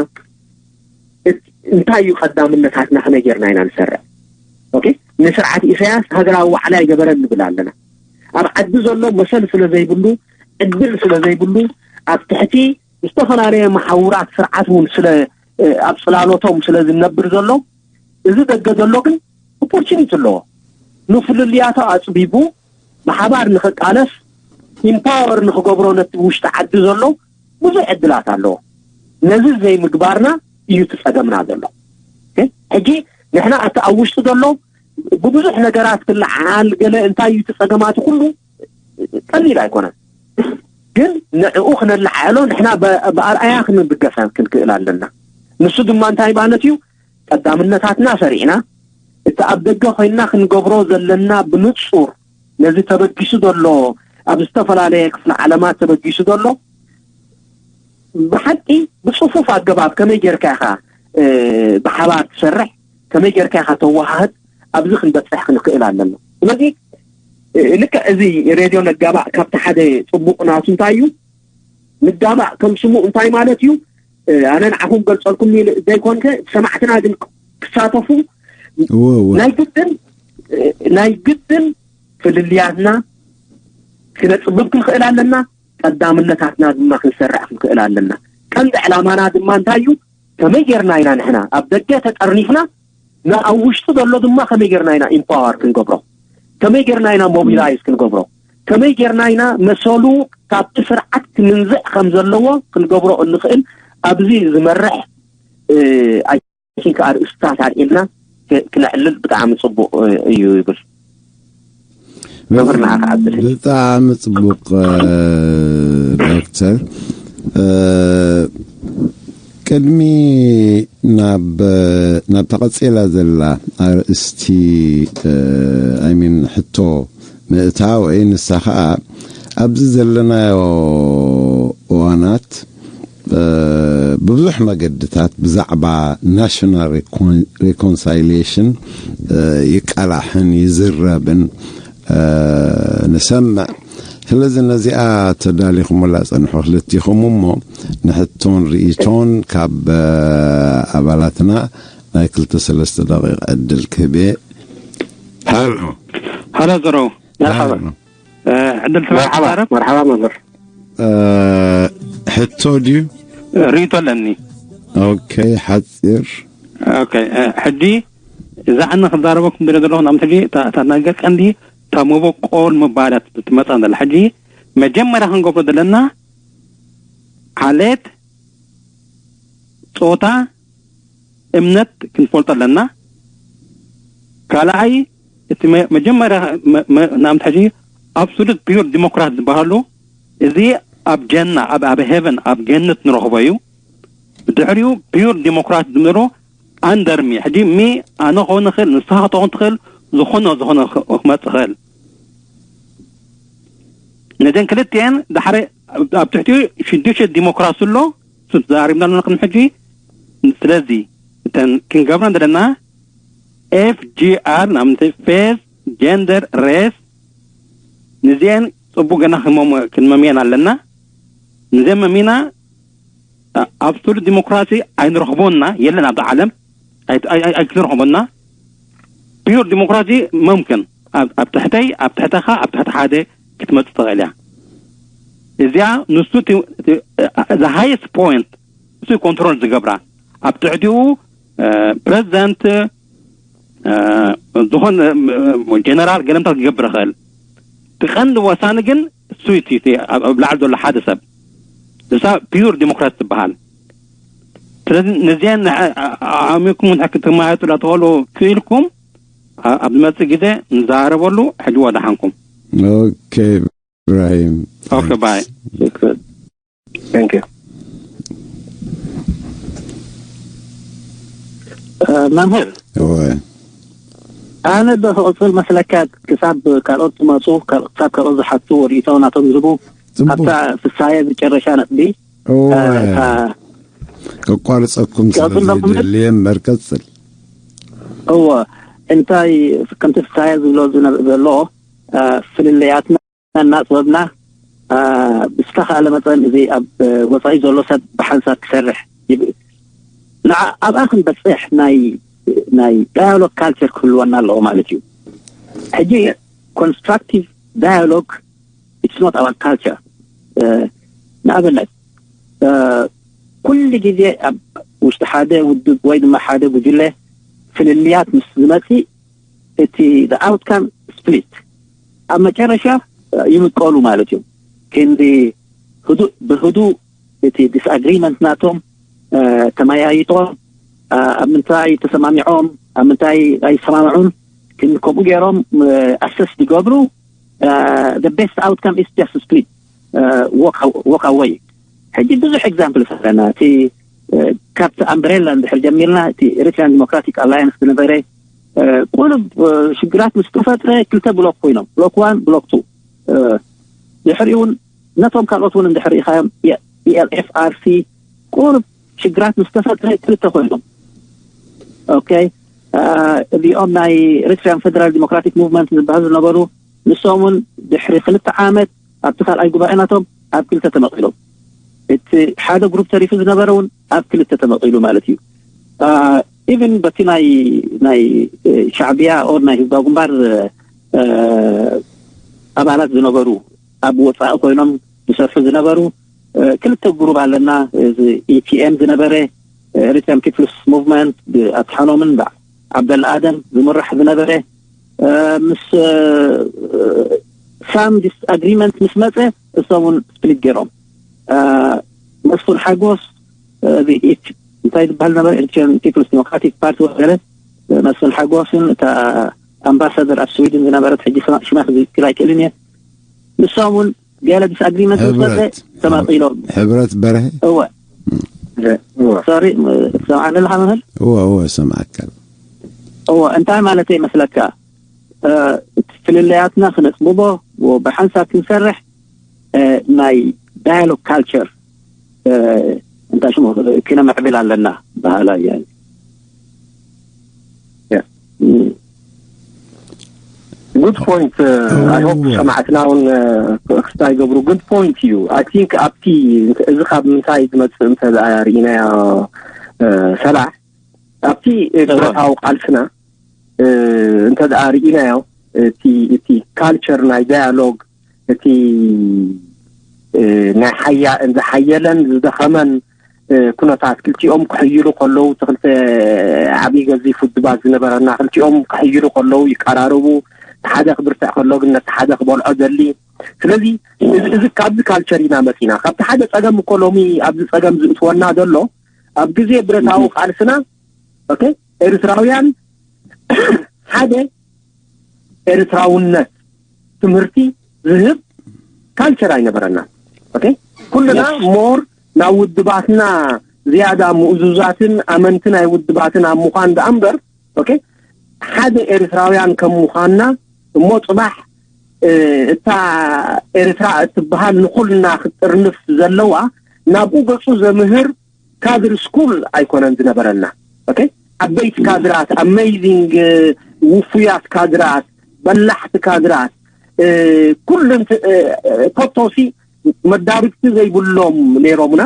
እት-፣ እንታይ እዩ ቀዳምነታትና፣ ከመይ ጌርና ኢና ንሰርዕ? ኦኬ፣ ንስርዓት ኢሳያስ ሃገራዊ ዋዕላ ይገበረ ንብል ኣለና። ኣብ ዓዲ ዘሎ መሰል ስለ ዘይብሉ፣ ዕድል ስለ ዘይብሉ፣ ኣብ ትሕቲ ዝተፈላለየ መሓውራት ስርዓት እውን ስለ፣ እ፣ ኣብ ጽላሎቶም ስለ ዝነብር ዘሎ፣ እዚ ደገ ዘሎ ግን ኦፖርቹኒቲ ኣለዎ። ንፍልልያቱ ኣጽቢቡ ብሓባር ንኽቃለስ፣ ኢምፓወር ንኽገብሮ ነቲ ውሽጢ ዓዲ ዘሎ ብዙሕ ዕድላት ኣለዎ። ነዚ ዘይምግባርና እዩ እቲ ጸገምና ዘሎ። ኦኬ? ሕጂ ንሕና እቲ ኣብ ውሽጢ ዘሎ ብብዙሕ ነገራት ክለዓዓል ገለ እንታይ እዩ እቲ ጸገማት ኩሉ ቀሊል ኣይኮነን። ግን ንዕኡ ክነለዓዕሎ ንሕና ብ-፣ ብኣርኣያ ክንብገስ ክንክእል ኣለና። ንሱ ድማ እንታይ ማለት እዩ? ቀዳምነታትና ሰሪዕና፣ እቲ ኣብ ደገ ኮይንና ክንገብሮ ዘለና ብንጹር ነዚ ተበጊሱ ዘሎ፣ ኣብ ዝተፈላለየ ክፍለ ዓለማት ተበጊሱ ዘሎ ብሓቂ ብጽፉፍ ኣገባብ ከመይ ጌርካ ኢኻ፣ እ፣ ብሓባር ትሰርሕ፣ ከመይ ጌርካ ኢኻ ተወሃህድ፣ ኣብዚ ክንበጽሕ ክንክእል ኣለና። ስለዚ፣ እ፣ ልክዕ እዚ ሬድዮ ነጋባእ ካብቲ ሓደ ጽቡቕ ናቱ እንታይ እዩ? ንጋባእ ከም ስሙ እንታይ ማለት እዩ? እ፣ ኣነ ንዓኹም ገልጸልኩም ኢለ ዘይኮንከ፣ ሰማዕትና ግን ክሳተፉ እወ፣ እወ። ናይ ግድን፣ እ፣ ናይ ግድን ፍልልያትና ክነጽብብ ክንክእል ኣለና። ቀዳምነታትና ድማ ክንሰርዕ ክንክእል ኣለና። ቀንዲ ዕላማና ድማ እንታይ እዩ? ከመይ ጌርና ኢና ንሕና ኣብ ደገ ተጠርኒፍና፣ ንኣብ ውሽጢ ዘሎ ድማ ከመይ ጌርና ኢና ኢምፓወር ክንገብሮ? ከመይ ጌርና ኢና ሞቢላይዝ ክንገብሮ? ከመይ ጌርና ኢና መሰሉ ካብቲ ስርዓት ክምንዝዕ ከም ዘለዎ ክንገብሮ እንኽእል? ኣብዚ ዝመርሕ፣ እ፣ ኣይ ቲንክ ኣርእስታት ኣልዒልና ክ-፣ ክነዕልል ብጣዕሚ ጽቡቕ፣ እ፣ እዩ ይብል። መምህር ንዓኻ ዓብደልህዲ። ብጣዕሚ ጽቡቕ፣ እ፣ ዶክተር። እ፣ ቅድሚ ናብ፣ ናብ ተቐጺላ ዘላ ኣርእስቲ፣ እ፣ ኣይ ሚን ሕቶ ምእታወይ፣ ንሳ ኸኣ ኣብዚ ዘለናዮ እዋናት፣ እ፣ ብብዙሕ መገድታት ብዛዕባ ናሽናል ሪኮን-፣ ሪኮንሳይሌሽን፣ እ፣ ይቃላሕን ይዝረብን፣ እ፣ ንሰምዕ። ስለዚ ነዚኣ ተዳሊኹምላ ጸንሑ ክልቲኹም እሞ፣ ንሕቶን ርእይቶን ካብ፣ እ፣ ኣባላትና ናይ ክልተ ሰለስተ ደቂቕ ዕድል ክህብ እየ። ሃሎ። ሃሎ ዘረው። መርሓባ። ሃሎ። እ፣ ዕድል ትህበኒ መርሓባ፣ ትዛረብ? መርሓባ መምህር። እ፣ ሕቶ ድዩ? ርእይቶ ኣለኒ። ኦኬ፣ ሓጺር። ኦኬ፣ እ፣ ሕጂ እዛ ኣነ ክዛረበኩም ዝደለ ዘለኹ ንኣብነት ሕጂ እታ፣ እታ ነገር ቀንዲ እታ መበቆል ምባላት ትመጻ ዘላ። ሕጂ መጀመርያ ክንገብሮ ዘለና ዓሌት፣ ጾታ፣ እምነት ክንፈልጦ ኣለና። ካልኣይ፣ እቲ መ-፣ መጀመርያ መ-፣ መ-፣ ንኣብነት ሕጂ ኣብሶሉት ፒዩር ዲሞክራት ዝበሃሉ፣ እዚ ኣብ ጀና፣ ኣብ፣ ኣብ ሄቨን፣ ኣብ ገነት ንረኽቦ እዩ። ብድሕሪኡ ፒዩር ዲሞክራት ዝምሮ ኣንደር ሚ። ሕጂ ሚ ኣነ ክኸውን ይኽእል፣ ንስኻ ክትኸውን ትኽእል፣ ዝኾነ፣ ዝኾነ ክ-፣ ክመጽእ ይኽእል። ነዘን ክልቲኤን ዳሕረ ኣብ፣ ኣብ ትሕቲኡ ሽዱሽተ ዲሞክራሲ ኣሎ፣ እሱ ተዛሪብና ኣለና ቅድሚ ሕጂ። ስለዚ እተን ክንገብረን ዘለና ኤፍ ጂ ኣር፣ ንኣብነት ፌዝ፣ ጀንደር፣ ሬስ፣ ንዚኤን ጽቡቅ ገና ክመም-፣ ክንመምየን ኣለና። ንዚኤን መሚና፣ ኣ-፣ ኣብሶሉት ዲሞክራሲ ኣይንረኽቦና፣ የለን ኣብዛ ዓለም። ኣይ-፣ ኣይ-፣ ኣይ-፣ ኣይክንረኽቦና። ፒዩር ዲሞክራሲ መምክን ኣብ፣ ኣብ ትሕተይ፣ ኣብ ትሕተኻ፣ ኣብ ትሕቲ ሓደ ክትመጽእ ትኽእል እያ። እዚኣ ንሱ እቲ፣ እቲ፣ the highest point፣ እሱ ኮንትሮል ዝገብራ። ኣብ ትሕቲኡ፣ እ፣ ፕረዚደንት፣ እ፣ ዝኾነ፣ እ፣ ጀነራል ገለምታት ክገብር ይኽእል። እቲ ቀንዲ ወሳኒ ግን እሱ እቲ፣ እቲ ኣብ፣ ኣብ ላዕሊ ዘሎ ሓደ ሰብ። እሳ ፒዩር ዲሞክራሲ ትበሃል። ስለዚ ነዚአን ንዐ-፣ ኣ-፣ ኣዕሚቕኩም ክትመያየጡላ ትኽእሉ ክኢልኩም፣ ኣ-፣ ኣብ ዝመጽእ ግዜ ንዘራረበሉ። ሕጂ ወደሓንኩም። ኦኬ፣ ኢብራሂም። ኦኬ፣ ባይ። Thank you. መምህር፣ ኣነ ዶ ክቕጽል መስለካ? ክሳብ ካልኦት ትመፁ፣ ክሳብ ካልኦት ዝሓቱ ርእይቶ ናቶም ዝህቡ፣ ኣብታ ፍሳየ ዝጨረሻ ነጥቢ። ከቋርፀኩም ስለዝደልየ እምበር ቀፅል። እወ፣ እንታይ ከምቲ ፍሳየ ዝብሎ ዘሎ፣ ፍልልያትና እናጥበብና፣ ብዝተኻለ መጠን እዚ ኣብ ወፃኢ ዘሎ ሰብ ብሓንሳብ ክሰርሕ፣ ንዓ ኣብኣ ክንበፅሕ ናይ ናይ ዳያሎግ ካልቸር ክህልወና ኣለዎ ማለት እዩ። ሕጂ ኮንስትራክቲቭ ዳያሎግ፣ it's not our culture። ንኣብነት ኩሉ ግዜ ኣብ ውሽጢ ሓደ ውድብ ወይ ድማ ሓደ ጉጅለ ፍልልያት ምስ ዝመፅእ፣ እቲ ኣውትካም ስፕሊት፣ ኣብ መጨረሻ ይምቀሉ ማለት እዮም። ክንዲ ህዱእ ብህዱእ እቲ ዲስኣግሪመንት ናቶም ተመያይጦም፣ ኣብ ምንታይ ተሰማሚዖም፣ ኣብ ምንታይ ኣይሰማምዑን፣ ክንዲ ከምኡ ገይሮም ኣሰስ ዝገብሩ፣ ቤስት ኣውትካም ኢስ ጀስት ስፕሊት፣ ዎክ ኣወይ። ሕጂ ብዙሕ ኤግዛምፕል ኣለና። እቲ ካብቲ ኣምብሬላ እንድሕር ጀሚርና፣ እቲ ኤሪትሪያን ዲሞክራቲክ ኣላያንስ ዝነበረ፣ ቁሩብ ሽግራት ምስ ተፈጥረ ክልተ ብሎክ ኮይኖም፣ ብሎክ ዋን፣ ብሎክ ቱ። ድሕሪኡ እውን ነቶም ካልኦት እውን እንድሕር ኢኻዮም፣ ኢኤልኤፍ፣ ኣርሲ፣ ቁሩብ ሽግራት ምስ ተፈጥረ ክልተ ኮይኖም። ኦኬ፣ እዚኦም ናይ ኤሪትሪያን ፌደራል ዲሞክራቲክ ሙቭመንት ዝበሃሉ ዝነበሩ፣ ንሶም እውን ድሕሪ ክልተ ዓመት ኣብቲ ካልኣይ ጉባኤ ናቶም ኣብ ክልተ ተመቒሎም። እቲ ሓደ ግሩፕ ተሪፉ ዝነበረ እውን ኣብ ክልተ ተመቒሉ ማለት እዩ። ኢቭን በቲ ናይ ናይ ሻዕብያ ኦር ናይ ህዝባዊ ግንባር ኣባላት ዝነበሩ፣ ኣብ ወፃኢ ኮይኖም ዝሰርሑ ዝነበሩ ክልተ ግሩብ ኣለና። እዚ ኢፒኤም ዝነበረ፣ ኤሪትሪያን ፒፕልስ ሙቭመንት፣ ብኣድሓኖምን ብዓብደላ ኣደም ዝምራሕ ዝነበረ፣ ምስ ሳም ዲስኣግሪመንት ምስ መፀ፣ እሶም እውን ስፕሊት ገይሮም። መስፉን ሓጎስ፣ እንታይ ዝበሃል ነበር፣ ኤሪትሪያን ፒፕልስ ዲሞክራቲክ ፓርቲ ወገለ፣ መስፍን ሓጎስን እታ ኣምባሳደር ኣብ ስዊድን ዝነበረት፣ ሕጂ ሽማ ክዝክር ኣይክእልን እየ፣ ንሶም እውን ገለ ዲስኣግሪመንት ምስ መፀ ተመቒሎም። ሕብረት በርሀ። እወ፣ ሶሪ፣ ሰምዓኒ ኣለኻ መምህር? እወ እወ፣ ሰምዓካ። እወ፣ እንታይ ማለት ይመስለካ? እቲ ፍልልያትና ክነፅብቦ፣ ብሓንሳብ ክንሰርሕ፣ ናይ ዳያሎግ ካልቸር እንታይ ሽሙ ክነምዕብል ኣለና በሃላ እያ። ጉድ ፖይንት። ኣይ ሆፕ ሰማዕትና እውን ክስታ ይገብሩ። ጉድ ፖይንት እዩ። ኣይ ቲንክ ኣብቲ እዚ ካብ ምንታይ ዝመፅእ እንተ ርኢናዮ፣ ሰላሕ፣ ኣብቲ ብረታዊ ቃልስና እንተ ርኢናዮ፣ እቲ ካልቸር ናይ ዳያሎግ፣ እቲ ናይ ሓያ ዝሓየለን ዝደኸመን ኩነታት፣ ክልቲኦም ክሕይሉ ከለዉ፣ እቲ ክልተ ዓብዪ ገዚፍ ውድባት ዝነበረና፣ ክልቲኦም ክሕይሉ ከለዉ ይቀራረቡ፣ እቲ ሓደ ክብርትዕ ከሎ ግን ነቲ ሓደ ክበልዖ ደሊ። ስለዚ እዚ ካብዚ ካልቸር ኢና መፂና። ካብቲ ሓደ ፀገም እኮ ሎሚ ኣብዚ ፀገም ዝእትወና ዘሎ፣ ኣብ ግዜ ብረታዊ ቃልስና፣ ኦኬ፣ ኤርትራውያን ሓደ ኤርትራውነት ትምህርቲ ዝህብ ካልቸር ኣይነበረና። ኦኬ፣ ኩልና ሞር ናብ ውድባትና ዝያዳ ምእዙዛትን ኣመንቲ ናይ ውድባትን ኣብ ምዃን ደኣ እምበር፣ ኦኬ፣ ሓደ ኤርትራውያን ከም ምዃንና እሞ፣ ጽባሕ እታ ኤርትራ እትበሃል ንኹልና ክትጥርንፍ ዘለዋ፣ ናብኡ ገጹ ዘምህር ካድር ስኩል ኣይኮነን ዝነበረና። ኦኬ፣ ዓበይቲ ካድራት፣ ኣሜዚንግ ውፉያት ካድራት፣ በላሕቲ ካድራት፣ ኩሉ ኮቶሲ መዳርግቲ ዘይብሎም ነይሮምና።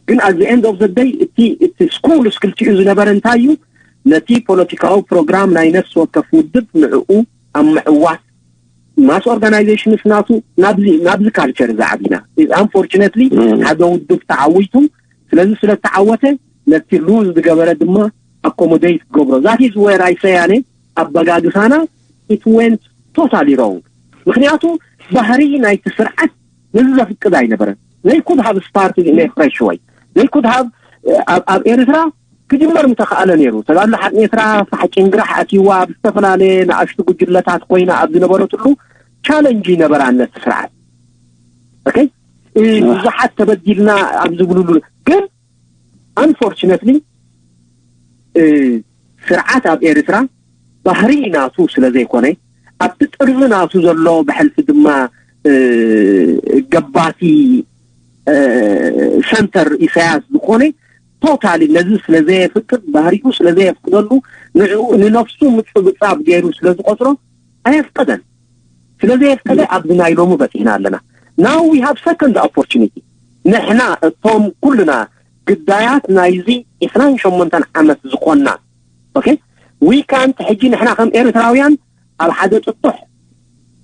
ግን at the end of the day እቲ እቲ ስኩል ክልቲኡ ዝነበረ እንታይ እዩ? ነቲ ፖለቲካዊ ፕሮግራም ናይ ነፍሲ ወከፍ ውድብ ንዕኡ ኣብ ምዕዋት፣ ማስ ኦርጋናይዜሽንስ ናቱ ናብዚ ናብዚ ካልቸር ዝዓቢና። Unfortunately ሓደ ውድብ ተዓዊቱ፣ ስለዚ ስለ ተዓወተ ነቲ ሉዝ ዝገበረ ድማ ኣኮሞዴት ክገብሮ። That is where I say ኣነ ኣበጋግሳና it went totally wrong። ምክንያቱ ባህሪ ናይቲ ስርዓት ነዚ ዘፍቅድ ኣይነበረን። They could have started in a fresh way። They could have ኣብ ኤርትራ ክጅመር ምተኻእለ ነይሩ። ተጋድሎ ሓርነት ኤርትራ ፋሕ ጭንግራሕ ኣትይዋ ኣብ ዝተፈላለየ ንኣሽቱ ጉጅለታት ኮይና ኣብ ዝነበረትሉ ቻለንጅ ይነበራ ነቲ ስርዓት። ኦኬ፣ እ፣ ብዙሓት ተበዲልና ኣብ ዝብሉሉ፣ ግን unfortunately፣ እ፣ ስርዓት ኣብ ኤርትራ ባህሪ ናቱ ስለ ዘይኮነ፣ ኣብቲ ጥርዚ ናቱ ዘሎ ብሕልፊ ድማ፣ እ፣ ገባቲ፣ እ፣ ሰንተር ኢሳያስ ዝኾነ ቶታሊ ነዚ ስለ ዘየፍቅድ፣ ባህሪኡ ስለ ዘየፍቅደሉ፣ ንዕኡ ንነፍሱ ምጽብጻብ ገይሩ ስለ ዝቆጽሮ ኣየፍቀደን። ስለ ዘየፍቀደ ኣብዚ ናይ ሎሚ በጺሕና ኣለና። Now we have second opportunity። ንሕና እቶም ኩልና ግዳያት ናይዚ ዕስራን ሸሞንተን ዓመት ዝኾንና፣ okay? We can't ሕጂ ንሕና ከም ኤርትራውያን ኣብ ሓደ ጥጡሕ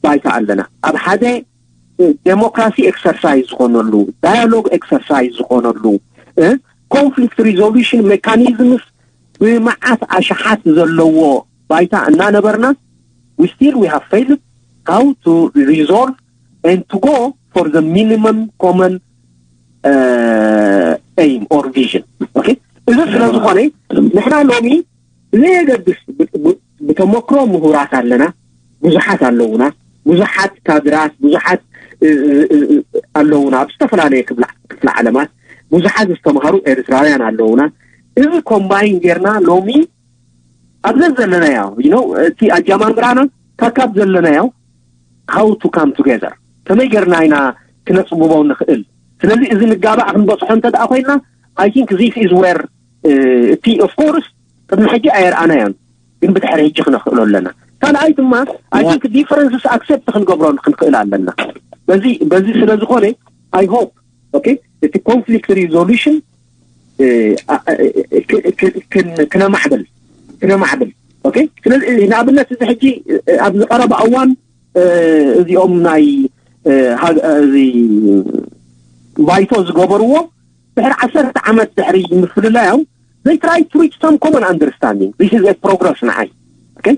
ባይታ ኣለና። ኣብ ሓደ ዴሞክራሲ ኤክሰርሳይዝ ዝኾነሉ፣ ዳያሎግ ኤክሰርሳይዝ ዝኾነሉ፣ እ፣ ኮንፍሊክት ሪዞሉሽን ሜካኒዝምስ ብመዓት ኣሽሓት ዘለዎ ባይታ እናነበርና፣ we still we have failed how to resolve and to go for the minimum common, uh, aim or vision. Okay? እዚ ስለ ዝኾነ ንሕና ሎሚ ብዘየገድስ ብ-፣ ብ-፣ ብተመክሮ ምሁራት ኣለና፣ ብዙሓት ኣለዉና፣ ብዙሓት ካድራት፣ ብዙሓት፣ እ፣ እ፣ እ፣ እ፣ ኣለዉና፣ ኣብ ዝተፈላለየ ክፍለ፣ ክፍለ ዓለማት ብዙሓት ዝተምሃሩ ኤርትራውያን ኣለዉና። እዚ ኮምባይን ጌርና ሎሚ ኣብ ዘዘለናዮ፣ you know፣ እቲ ኣጀማምራና ካካብ ዘለናዮ how to come together፣ ከመይ ጌርና ኢና ክነጽብቦ ንኽእል። ስለዚ እዚ ንጋባእ ክንበጽሖ እንተ ደኣ ኮይና፣ I think this is where፣ እ፣ እቲ of course ቅድሚ ሕጂ ኣየርኣናዮን፣ ግን ብድሕሪ ሕጂ ክነኽእሎ ኣለና። ካልኣይ ድማ I think differences accept ክንገብሮ ክንክእል ኣለና። በዚ፣ በዚ ስለ ዝኾነ I hope፣ okay፣ እቲ ኮንፍሊክት ሪዞሉሽን፣ እ፣ ኣ-፣ እ፣ ክ-፣ ክ-፣ ክን-፣ ክነማዕብል፣ ክነማዕብል። Okay? ስለዚ ንኣብነት እዚ ሕጂ፣ እ፣ ኣብዚ ቀረባ እዋን፣ እ፣ እዚኦም ናይ፣ እ፣ ሃ-፣ እዚ ባይቶ ዝገበርዎ ድሕሪ ዓሰርተ ዓመት ድሕሪ ምፍልላዮም፣ they try to reach some common understanding. This is a progress ንዓይ። Okay?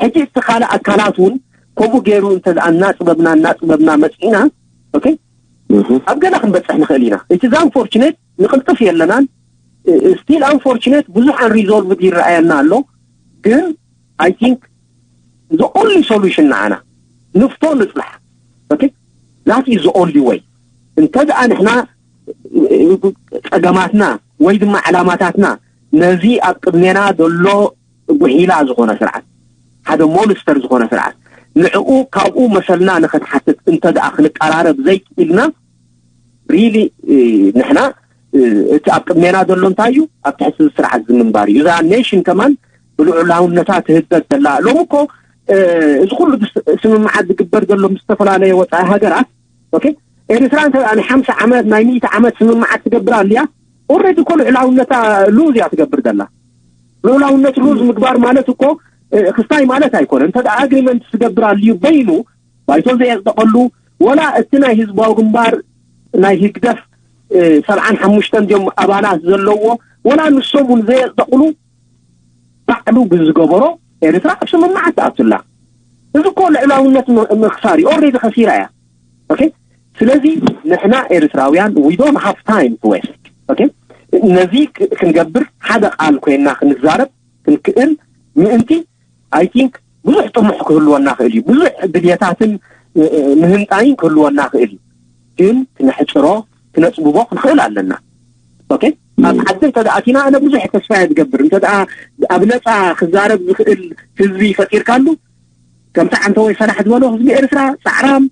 ሕጂ እቲ ካልእ ኣካላት እውን ከምኡ ገይሩ እንተ ደኣ እናጽበብና፣ እናጽበብና መጺእና፣ okay? ኣብ ገለ ክንበጽሕ ንኽእል ኢና። It is unfortunate፣ ንቕልጥፍ የለናን። እ፣ still unfortunate፣ ብዙሕ unresolved ይረኣየና ኣሎ። ግን I think the only solution ንዓና ንፍቶ ንጽናሕ። Okay? That is the only way። እንተ ደኣ ንሕና፣ እ፣ ጸገማትና ወይ ድማ ዕላማታትና ነዚ ኣብ ቅድሜና ዘሎ ጉሒላ ዝኾነ ስርዓት፣ ሓደ ሞንስተር ዝኾነ ስርዓት፣ ንዕኡ ካብኡ መሰልና ንኽንሓትት እንተ ደኣ ክንቀራረብ ዘይክኢልና፣ ሪሊ፣ እ፣ ንሕና፣ እ፣ እቲ ኣብ ቅድሜና ዘሎ እንታይ እዩ? ኣብ ትሕቲ እዚ ስርዓት እዚ ምንባር እዩ። እዛ ኔሽን ከማን ብልዑላውነታ ትህደድ ዘላ። ሎሚ እኮ፣ እ፣ እዚ ኩሉ ብስ-፣ ስምምዓት ዝግበር ዘሎ ምስ ዝተፈላለየ ወጻኢ ሃገራት፣ ኦኬ፣ ኤርትራ እንተ ደኣ ናይ ሓምሳ ዓመት፣ ናይ ሚእቲ ዓመት ስምምዓት ትገብር ኣልያ፣ ኦልሬዲ እኮ ልዑላውነታ ሉዝ እያ ትገብር ዘላ። ልዑላውነት ሉዝ ምግባር ማለት እኮ፣ እ፣ ክስታይ ማለት ኣይኮነን። እንተ ደኣ ኣግሪመንት ትገብር ኣልዩ በይኑ፣ ባይቶ ዘየጽደቐሉ፣ ወላ እቲ ናይ ህዝባዊ ግንባር ናይ ህግደፍ፣ እ፣ ሰብዓን ሓሙሽተን ድዮም ኣባላት ዘለዎ፣ ወላ ንሶም እውን ዘየጽደቕሉ፣ ባዕሉ ብዝገበሮ ኤርትራ ኣብ ስምምዓት ትኣቱ ኣላ። እዚ እኮ ልዕላውነት ም-፣ ምኽሳር እዩ። ኦልሬዲ ከሲራ እያ። ኦኬ? ስለዚ ንሕና ኤርትራውያን we don't have time to waste። ኦኬ? ነዚ ክ-፣ ክንገብር ሓደ ቃል ኮይና ክንዛረብ ክንክእል ምእንቲ I think ብዙሕ ጥሙሕ ክህልወና ክእል እዩ። ብዙሕ ድልየታትን፣ እ፣ እ፣ ምህንጣይን ክህልወና ክእል እዩ። ግን ክነሕጽሮ፣ ክነጽብቦ ክንክእል ኣለና። ኦኬ? ኣብ ዓዲ እንተ ደኣ ኣቲና ኣነ ብዙሕ ተስፋ እየ ዝገብር። እንተ ደኣ ኣብ ነጻ ክዛረብ ዝኽእል ህዝቢ ፈጢርካሉ፣ ከምቲ ዓንተወይ ሰላሕ ዝበሎ ህዝቢ ኤርትራ ጻዕራም፣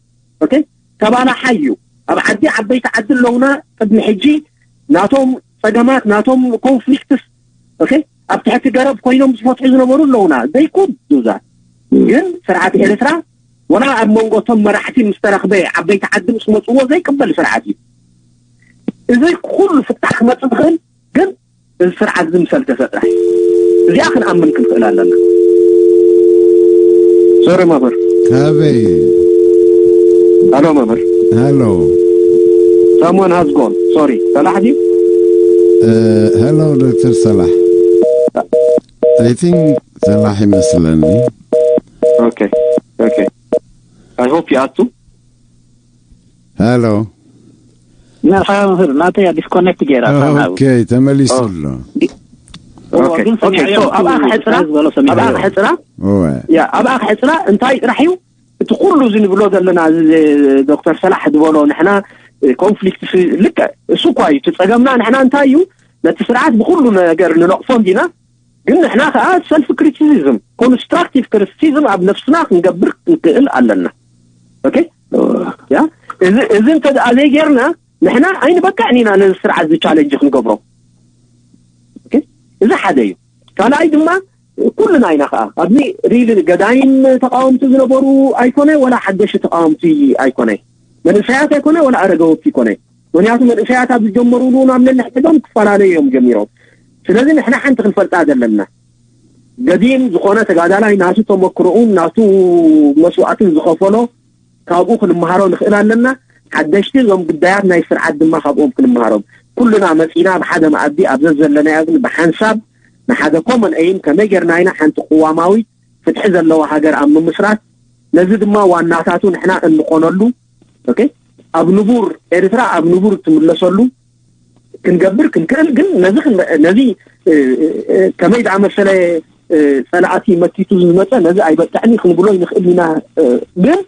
ኦኬ? ተባላሓይ እዩ። ኣብ ዓዲ ዓበይቲ ዓዲ ኣለውና ቅድሚ ሕጂ ናቶም ጸገማት፣ ናቶም ኮንፍሊክትስ፣ ኦኬ? ኣብ ትሕቲ ገረብ ኮይኖም ዝፈትሑ ዝነበሩ ኣለውና። They could do that። ግን ስርዓት ኤርትራ ወላ ኣብ መንጎ እቶም መራሕቲ ምስ ተረኽበ ዓበይቲ ዓዲ ምስ መጽዎ ዘይቅበል ስርዓት እዩ። እዚ ኩሉ ፍታሕ ክመጽእ ዝኽእል ግን እዚ ስርዓት እዚ ምስ ኣልገሰ ጥራሕ እዩ። እዚኣ ክንኣምን ክንክእል ኣለና። ሶሪ መምህር። ካበይ? ሃሎ መምህር። ሃሎ። Someone has gone. ሶሪ። ሰላሕ ድዩ? እ፣ ሃሎ ዶክተር ሰላሕ። I think ሰላሕ ይመስለኒ። ኦኬ። ኦኬ። I hope ይኣቱ። ሃሎ። መርሓባ መምህር፣ ናተይ ዲስኮኔክት ገይራ እታ ናብኡ። ኦኬ፣ ተመሊሱ ኦ። ኣሎ። እዎ፣ ኦኬ፣ ግን ኦኬ፣ ሰሚዐዮ ሶ፣ ኣብኣ ክሕጽራ፣ ዝበሎ ሰሚዐዮ። ኣብኣ ክሕጽራ፣ እወ። ያ፣ ኣብኣ ክሕጽራ እንታይ ጥራሕ እዩ? እቲ ኩሉ እዚ ንብሎ ዘለና፣ እዚ ዶክተር ሰላሕ ዝበሎ፣ ንሕና ኮንፍሊክት ልክዕ እሱ እኳ እዩ እቲ ጸገምና። ንሕና እንታይ እዩ ነቲ ስርዓት ብኩሉ ነገር ንነቕፎ እንዲና፣ ግን ንሕና ከዓ ሰልፍ ክሪቲሲዝም፣ ኮንስትራክቲቭ ክሪቲሲዝም ኣብ ነፍስና ክንገብር ክንክእል ኣለና። ኦኬ፣ ያ፣ እዚ እዚ እንተ ደኣ ዘይጌርና ንሕና ኣይንበቅዕን ኢና ነዚ ስርዓት እዚ ቻለንጅ ክንገብሮ። ኦኬ፣ እዚ ሓደ እዩ። ካልኣይ ድማ ኩልና ኢና ከዓ ኣብዚ ሪል ገዳይም ተቃወምቲ ዝነበሩ ኣይኮነ፣ ወላ ሓደሽቲ ተቃወምቲ ኣይኮነ፣ መንእሰያት ኣይኮነ፣ ወላ ኣረጋውቲ ኣይኮነ። ምክንያቱ መንእሰያት ኣብ ዝጀመሩሉ ናብ ነንሕድሕዶም ክፈላለዩ እዮም ጀሚሮም። ስለዚ ንሕና ሓንቲ ክንፈልጣ ዘለና፣ ገዲም ዝኾነ ተጋዳላይ ናቱ ተመክሮኡን ናቱ መስዋዕትን ዝኸፈሎ ካብኡ ክንመሃሮ ንኽእል ኣለና። ሓደሽቲ እዞም ግዳያት ናይ ስርዓት ድማ ካብኦም ክንመሃሮም። ኩልና መጺና ብሓደ መኣዲ ኣብ ዘዘለናዮ ግን ብሓንሳብ ንሓደ ኮመን ኤይም ከመይ ጌርና ኢና ሓንቲ ቅዋማዊት ፍትሒ ዘለዋ ሃገር ኣብ ምምስራት፣ ነዚ ድማ ዋናታቱ ንሕና እንኾነሉ፣ ኦኬ፣ ኣብ ንቡር ኤርትራ ኣብ ንቡር ትምለሰሉ ክንገብር ክንክእል፣ ግን ነዚ ክን- ነዚ እ፣ እ፣ ከመይ ዝኣመሰለ እ፣ ጸላእቲ መኪቱ ዝመጸ ነዚ ኣይበቅዕን እዩ ክንብሎ ይንክእል ኢና። እ፣ ግን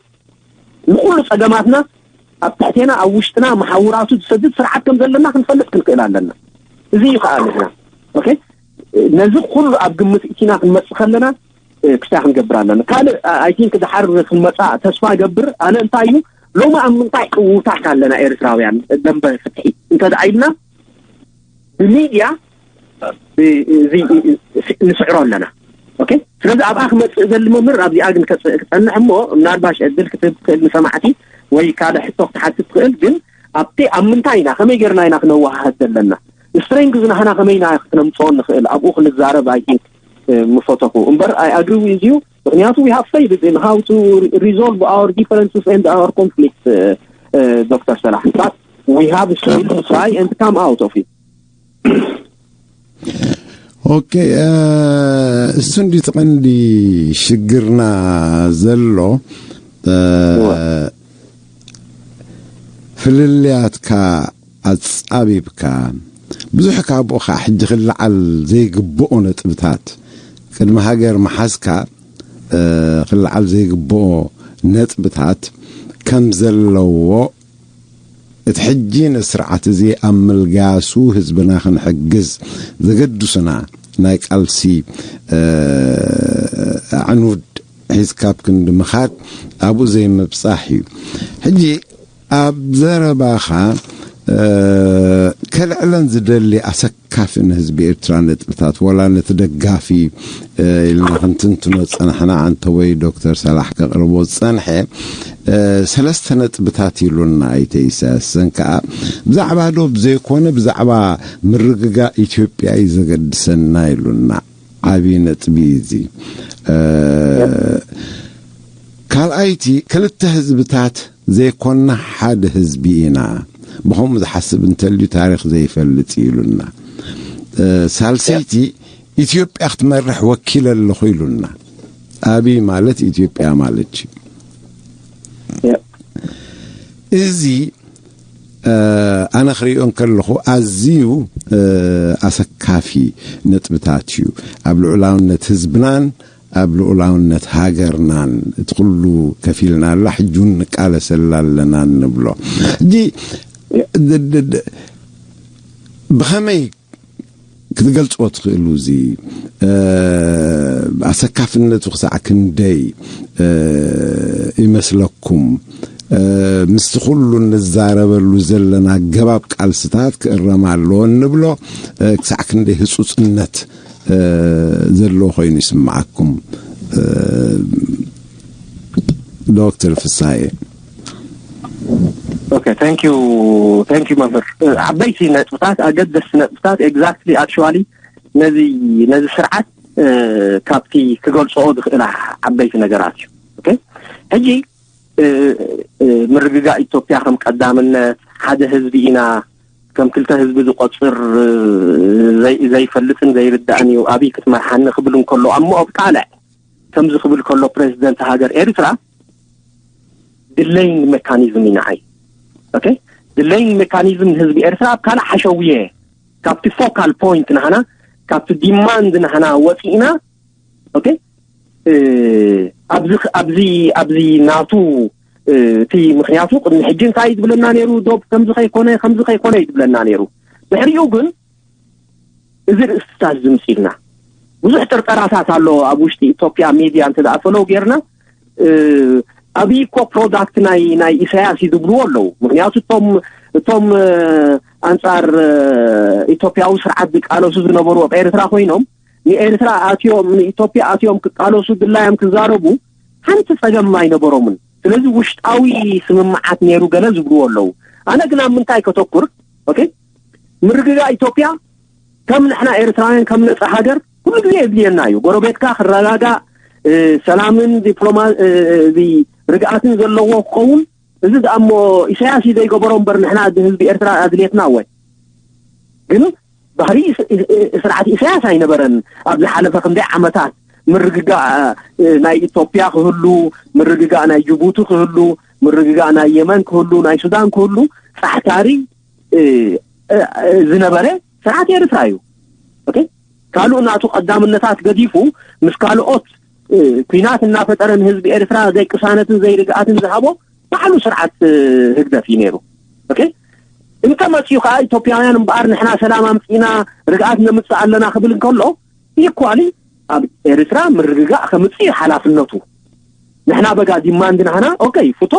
ንኩሉ ጸገማትና ኣብ ትሕቴና ኣብ ውሽጥና መሓውራቱ ዝሰድድ ስርዓት ከም ዘለና ክንፈልጥ ክንክእል ኣለና። እዚ እዩ ከዓ ንሕና፣ ኦኬ፣ ነዚ ኩሉ ኣብ ግምት እቲና ክንመጽእ ከለና እ፣ ክስታይ ክንገብር ኣለና። ካልእ ኣይ ቲንክ ድሓር ክንመጻ ተስፋ ገብር ኣነ እንታይ እዩ ሎሚ ኣብ ምንታይ ዕዉታት ኣለና ኤርትራውያን ደንበ ፍትሒ እንተ ደኣ ኢልና ብሚድያ እ፣ እዚ እ፣ እ፣ ንስዕሮ ኣለና። ኦኬ፣ ስለዚ ኣብኣ ክመጽእ ዘሊ መምህር ኣብዚኣ ግን ከጽ- ክጸንሕ እሞ ምናልባሽ ዕድል ክትህብ ትኽእል ንሰማዕቲ ወይ ካልእ ሕቶ ክትሓትት ትኽእል። ግን ኣብቲ ኣብ ምንታይ ኢና ከመይ ጌርና ኢና ክነወሃሃድ ዘለና ስትሬንግዝ ናህና ከመይ ኢና ክነምጽኦ ንኽእል ኣብኡ ክንዛረብ ኣይ ቲንክ ምፈተኹ እምበር ኣይ ኣግሪ ዊዝ ዩ። ምክንያቱ we have failed in how to resolve our differences and our conflict, ዶክተር ሰላሕ, but we have still to try and come out of it. ኦኬ፣ እሱ እንዲ እቲ ቀንዲ ሽግርና ዘሎ፣ ፍልልያትካ ኣጻቢብካ፣ ብዙሕ ካብኡ ከዓ ሕጂ ክለዓል ዘይግብኦ ነጥብታት፣ ቅድሚ ሃገር ምሓዝካ ክለዓል ዘይግብኦ ነጥብታት ከም ዘለዎ፣ እቲ ሕጂ ነዚ ስርዓት እዚ ኣብ ምልጋሱ ህዝብና ክንሕግዝ ዘገድሱና ናይ ቃልሲ ኣዕኑድ ሒዝካ ኣብ ክንዲ ምኻድ ኣብኡ ዘይምብጻሕ እዩ። ሕጂ ኣብ ዘረባኻ ከልዕለን ዝደሊ ኣሰካፊ ንህዝቢ ኤርትራ ነጥብታት፣ ወላ ነቲ ደጋፊ ኢልና ክንትንትኖ ዝጸናሕና፣ ኣንተ ወይ ዶክተር ሰላሕ ከቕርቦ ዝጸንሐ ሰለስተ ነጥብታት ኢሉና ኣይተ ኢሳያስ። እዘን ከኣ ብዛዕባ ዶብ ዘይኮነ ብዛዕባ ምርግጋእ ኢትዮጵያ እዩ ዘገድሰና ኢሉና። ዓብዪ ነጥቢ እዩ እዚ። ካልኣይቲ፣ ክልተ ህዝብታት ዘይኮና ሓደ ህዝቢ ኢና፣ ብኸምኡ ዝሓስብ እንተልዩ ታሪኽ ዘይፈልጥ እዩ ኢሉና። ሳልሰይቲ፣ ኢትዮጵያ ክትመርሕ ወኪለ ኣለኹ ኢሉና። ኣብይ ማለት ኢትዮጵያ ማለት እዩ። እዚ ኣነ ክሪኦ እንከለኹ ኣዝዩ ኣሰካፊ ነጥብታት እዩ። ኣብ ልዑላውነት ህዝብናን ኣብ ልዑላውነት ሃገርናን እቲ ኩሉ ከፊልና ኣላ፣ ሕጂ እውን ንቃለሰላ ኣለና እንብሎ። ሕጂ ብኸመይ ክትገልጽዎ ትኽእሉ? እዚ ኣሰካፍነቱ ክሳዕ ክንደይ ይመስለኩም? ምስቲ ኩሉ እንዛረበሉ ዘለና ኣገባብ ቃልስታት ክእረም ኣለዎ እንብሎ ክሳዕ ክንደይ ህጹጽነት ዘለዎ ኮይኑ ይስምዓኩም? ዶክተር ፍሳዬ። Okay, thank you, thank you መምህር። ዓበይቲ ነጥብታት፣ ኣገደስቲ ነጥብታት። Exactly, actually ነዚ ነዚ ስርዓት ካብቲ ክገልፅኦ ዝኽእል ዓበይቲ ነገራት እዩ። Okay፣ ሕጂ ምርግጋእ ኢትዮጵያ ከም ቀዳምነት፣ ሓደ ህዝቢ ኢና፣ ከም ክልተ ህዝቢ ዝቆፅር ዘይፈልጥን ዘይርዳእን እዩ፣ ኣብይ ክትመርሓኒ ክብል እንከሎ፣ ኣብ ሞኦብ ካልዕ ከምዚ ክብል ከሎ፣ ፕሬዚደንት ሃገር ኤርትራ ድለይን ሜካኒዝም ይንዓይ። Okay፣ ድለይን ሜካኒዝም ንህዝቢ ኤርትራ ኣብ ካልእ ሓሸውየ፣ ካብቲ ፎካል ፖይንት ናህና፣ ካብቲ ዲማንድ ናህና ወፂእና፣ Okay፣ ኣብዚ ኣብዚ ኣብዚ ናቱ እቲ ምክንያቱ ቅድሚ ሕጂ እንታይ ዝብለና ነይሩ? ዶብ ከምዚ ከይኮነ ከምዚ ከይኮነ እዩ ዝብለና ነይሩ። ድሕሪኡ ግን እዚ ርእስታት ዝምፅልና ብዙሕ ጥርጠራታት ኣሎ ኣብ ውሽጢ ኢትዮጵያ ሚድያ እንተ ደኣ ፈለው ጌርና። ኣብይ እኮ ፕሮዳክት ናይ ናይ ኢሳያስ እዩ ዝብልዎ ኣለዉ። ምክንያቱ እቶም እቶም ኣንጻር ኢትዮጵያዊ ስርዓት ዝቃለሱ ዝነበሩ ኣብ ኤርትራ ኮይኖም ንኤርትራ ኣትዮም ንኢትዮጵያ ኣትዮም ክቃለሱ ድላዮም ክዛረቡ ሓንቲ ጸገም ኣይነበሮምን። ስለዚ ውሽጣዊ ስምምዓት ነይሩ ገለ ዝብልዎ ኣለዉ። ኣነ ግን ኣብ ምንታይ ከተኩር? ኦኬ፣ ምርግጋእ ኢትዮጵያ ከም ንሕና ኤርትራውያን ከም ነጻ ሃገር ኩሉ ግዜ የድልየና እዩ። ጎረቤትካ ክረጋጋእ፣ ሰላምን ዲፕሎማ ርግኣትን ዘለዎ ክኸውን። እዚ ደኣ እሞ ኢሳያስ እዩ ዘይገበሮ እምበር ንሕና ህዝቢ ኤርትራ ኣድልየትና እወ። ግን ባህሪ ስርዓት ኢሳያስ ኣይነበረን። ኣብ ዝሓለፈ ክንደይ ዓመታት ምርግጋእ ናይ ኢትዮጵያ ክህሉ፣ ምርግጋእ ናይ ጅቡቲ ክህሉ፣ ምርግጋእ ናይ የመን ክህሉ፣ ናይ ሱዳን ክህሉ ጻዕታሪ ዝነበረ ስርዓት ኤርትራ እዩ። ኦኬ፣ ካልኡ ናቱ ቀዳምነታት ገዲፉ ምስ ካልኦት ኩናት እናፈጠረ ንህዝቢ ኤርትራ ዘይቅሳነትን ዘይርግኣትን ዝሃቦ ባዕሉ ስርዓት ህግደፍ እዩ ነይሩ። ኦኬ፣ እንተ መፅኡ ከዓ ኢትዮጵያውያን እምበኣር ንሕና ሰላም ኣምፅእና ርግኣት ነምፅእ ኣለና ክብል እንከሎ ኢኳሊ ኣብ ኤርትራ ምርግጋእ ከምፅእ እዩ ሓላፍነቱ። ንሕና በጋ ዲማንድ ናህና ኦኬ ፍቶ